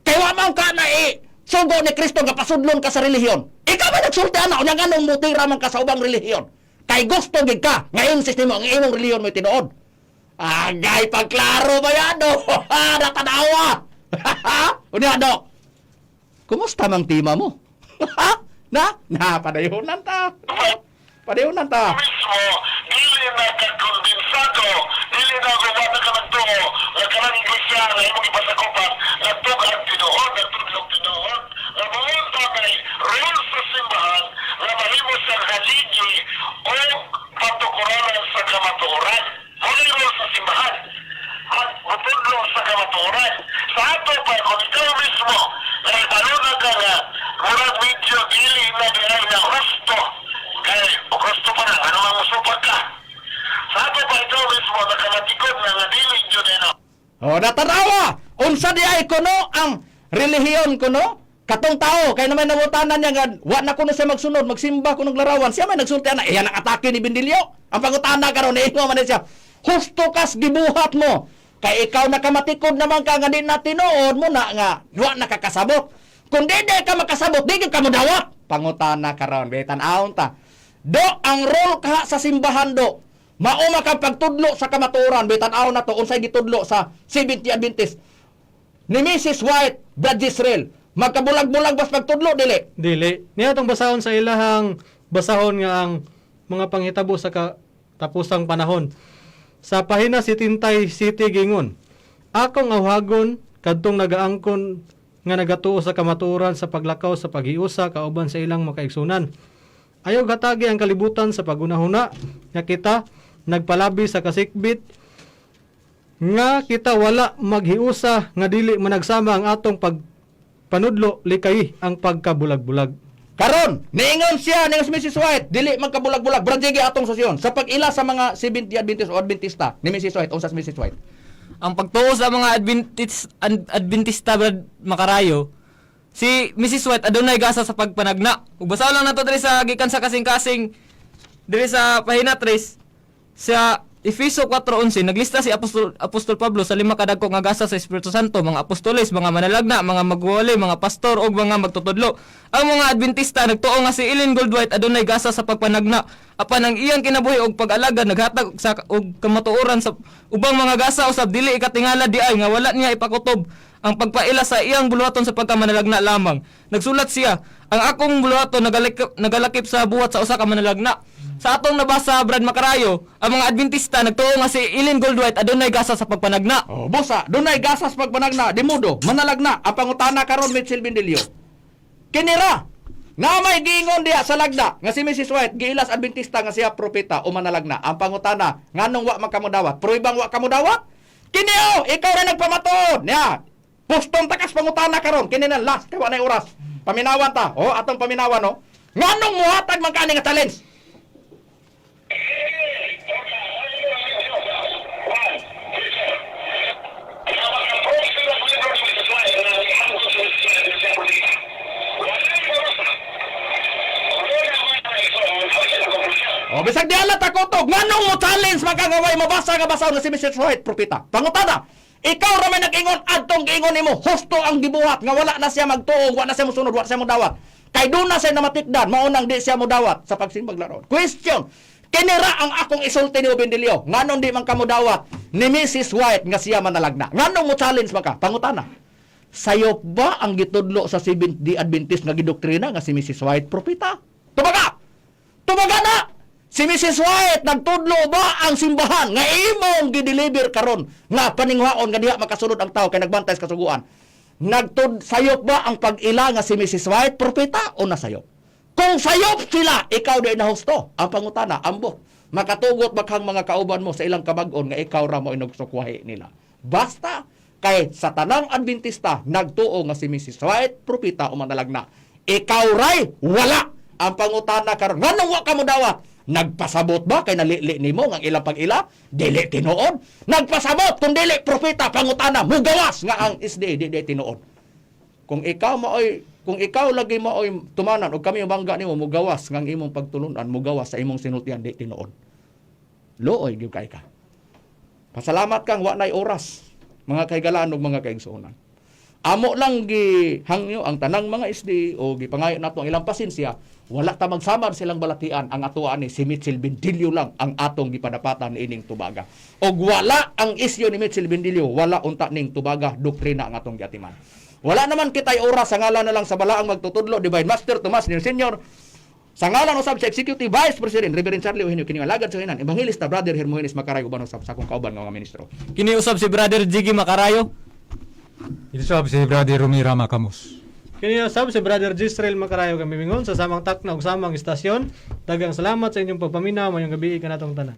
Kay wa man ka na eh. Sugo ni Kristo nga pasudlon ka sa relihiyon. Ikaw ba nagsulti ana? Unya nganong mutira man ka sa ubang relihiyon. Kay gusto gid ka nga insist nimo ang imong relihiyon mo tinuod. Agay pagklaro ba yan do? Natanawa. Unya do. Kumusta mang tima mo? Na? Na, padayonan ta. Padayonan ta. Mismo, dili na ka kondensado, dili na gumata ka nagtuo, nga kanang iglesia nga imong ipasakupan, nagtug-ang tinuod, nagtudlog tinuod, nga maunta kay role sa simbahan, nga mahimo siyang haligi o patukuranan sa kamatuoran. Muna role sa simbahan. Magputudlo sa kamatuoran. Sa ato pa, kung ikaw mismo, na na ka nga, murag medyo dili na diay na husto, kay husto pa na, ano mang musupak ka. Sa ato pa ikaw mismo, nakamatikod na nga dili yun na. O, natanawa! Unsa di ay kuno ang relihiyon kuno? Katong tao, kay naman nangutanan niya nga, wa na kuno siya magsunod, magsimba kuno larawan. Siya may nagsulti ana, iyan ang atake ni Bindilyo. Ang pangutana karon niingon man siya, husto kas gibuhat mo. Kay ikaw nakamatikod naman ka nga di na tinuod mo na nga, wa na ka kasabot. Kung di di ka makasabot, di gyud ka modawat. Pangutana karon, betan-awon ta. Do ang role ka sa simbahan do. Mao ka pagtudlo sa kamatuoran, bitan-aw na to unsay gitudlo sa Seventh Day Adventist. Ni Mrs. White, Brad Israel, magkabulag-bulag bas pagtudlo dili. Dili. Niya atong basahon sa ilahang basahon nga ang mga panghitabo sa katapusang panahon. Sa pahina si Tintay City gingon, akong awhagon kadtong nagaangkon nga nagatuo sa kamatuoran sa paglakaw sa paghiusa kauban sa ilang makaigsunan. Ayaw gatagi ang kalibutan sa pagunahuna nga kita nagpalabi sa kasikbit nga kita wala maghiusa nga dili managsama ang atong pagpanudlo likay ang pagkabulag-bulag. Karon, niingon siya ningon si Mrs. White, dili magkabulag-bulag, brad Jiggy atong sosyon sa pag-ila sa mga 70 Adventist o Adventista ni Mrs. White, unsa si Mrs. White? Ang pagtuo sa mga Adventista, Brad Makarayo, si Mrs. White adunay gasa sa pagpanagna. Ug basa lang nato diri sa gikan sa kasing-kasing diri sa pahina 3 sa Efeso 4:11 naglista si Apostol Apostol Pablo sa lima ka dagko nga gasa sa Espiritu Santo, mga apostoles, mga manalagna, mga magwali, mga pastor ug mga magtutudlo. Ang mga Adventista nagtuo nga si Ellen Goldwhite adunay gasa sa pagpanagna apan ang iyang kinabuhi og pag-alagad naghatag sa og kamatuoran sa ubang mga gasa usab dili ikatingala di ay nga wala niya ipakutob ang pagpaila sa iyang buluhaton sa pagkamanalagna lamang. Nagsulat siya, ang akong buluhaton nagalakip sa buhat sa usa ka manalagna. Sa atong nabasa, Brad Makarayo, ang mga Adventista nagtuo nga si Ellen Goldwhite adunay gasa sa pagpanagna. Oh, busa, dunay gasas pagpanagna, dimudo, manalagna, ang pangutana karon Mitchell Bendilio. Kinira, nga may giingon diha sa lagda nga si Mrs. White giilas Adventista nga siya propeta o manalagna. Ang pangutana, nganong wa man kamo dawat? Pruibang wa kamo dawat? Kini oh, ikaw ra nagpamatuod. Nya. Pustong takas pangutana karon, kini na last kay wa nay oras. Paminawan ta. Oh, atong paminawan no. Nganong muhatag man kani nga challenge? Oh, bisag di ala takotog, nganong mo challenge makangaway mabasa nga basaw na si Mrs. White propeta. Pangutana, ikaw ra may nag-ingon adtong giingon nimo, husto ang gibuhat nga wala na siya magtuo, wala na siya mosunod, wala siya modawat. Kay doon na siya namatikdan, mao nang di siya modawat sa pagsimbag laron. Question, kinira ang akong isulti ni Obendilio, nganong di man kamo dawat ni Mrs. White nga siya manalagna. Nganong mo challenge man ka? Pangutana. Sayop ba ang gitudlo sa Seventh Day Adventist nga gidoktrina nga si Mrs. White propeta? Tubaga! Tubaga na! Si Mrs. White nagtudlo ba ang simbahan nga imong gideliver karon nga paningwaon nga diha makasunod ang tao kay nagbantay sa kasuguan? Nagtud sayop ba ang pag-ila nga si Mrs. White propeta o nasayop? Kung sayop sila, ikaw di na husto. Ang pangutana, ambot. Makatugot bakhang mga kauban mo sa ilang kamag-on nga ikaw ra mo inugsukway nila. Basta kay sa tanang Adventista nagtuo nga si Mrs. White propeta o manalagna. Ikaw ray wala ang pangutana karon. Nganong wa ka mo dawat? Nagpasabot ba kay nalili nimo nga ang ilang pag-ila? Dili tinuod. Nagpasabot kung dili propeta pangutana mugawas nga ang SDA di, di tinuod. Kung ikaw lagi maoy tumanan og kami mangga nimo mugawas nga ang imong pagtulunan mugawas sa imong sinultian di tinuod. Looy gyud kay ka. Pasalamat kang wa nay oras mga kahigalaan ug mga kaigsuonan. Amo lang gihangyo ang tanang mga SD o gipangayo nato ang ilang pasensya, wala ta magsamad silang balatian ang atoa ni si Mitchell Bendilio lang ang atong gipadapatan ining tubaga. Og wala ang isyu ni Mitchell Bendilio, wala unta ning tubaga doktrina ang atong giatiman. Wala naman kita'y oras sa ngalan na lang sa balaang magtutudlo Divine Master Tomas Nil Senior sa ngalan usab sa Executive Vice President Reverend Charlie Eugenio kini alagad sa hinan Evangelista Brother Hermogenes Makaray uban usab sa akong kauban nga mga ministro. Kini usab si Brother Jiggy Makarayo. Ilisab si Brother Romira Macamus. Kini usab si Brother Gisrael Macarayo kami mingon sa samang takna ug samang istasyon. Daghang salamat sa inyong pagpaminaw mayong gabi kanatong tanan.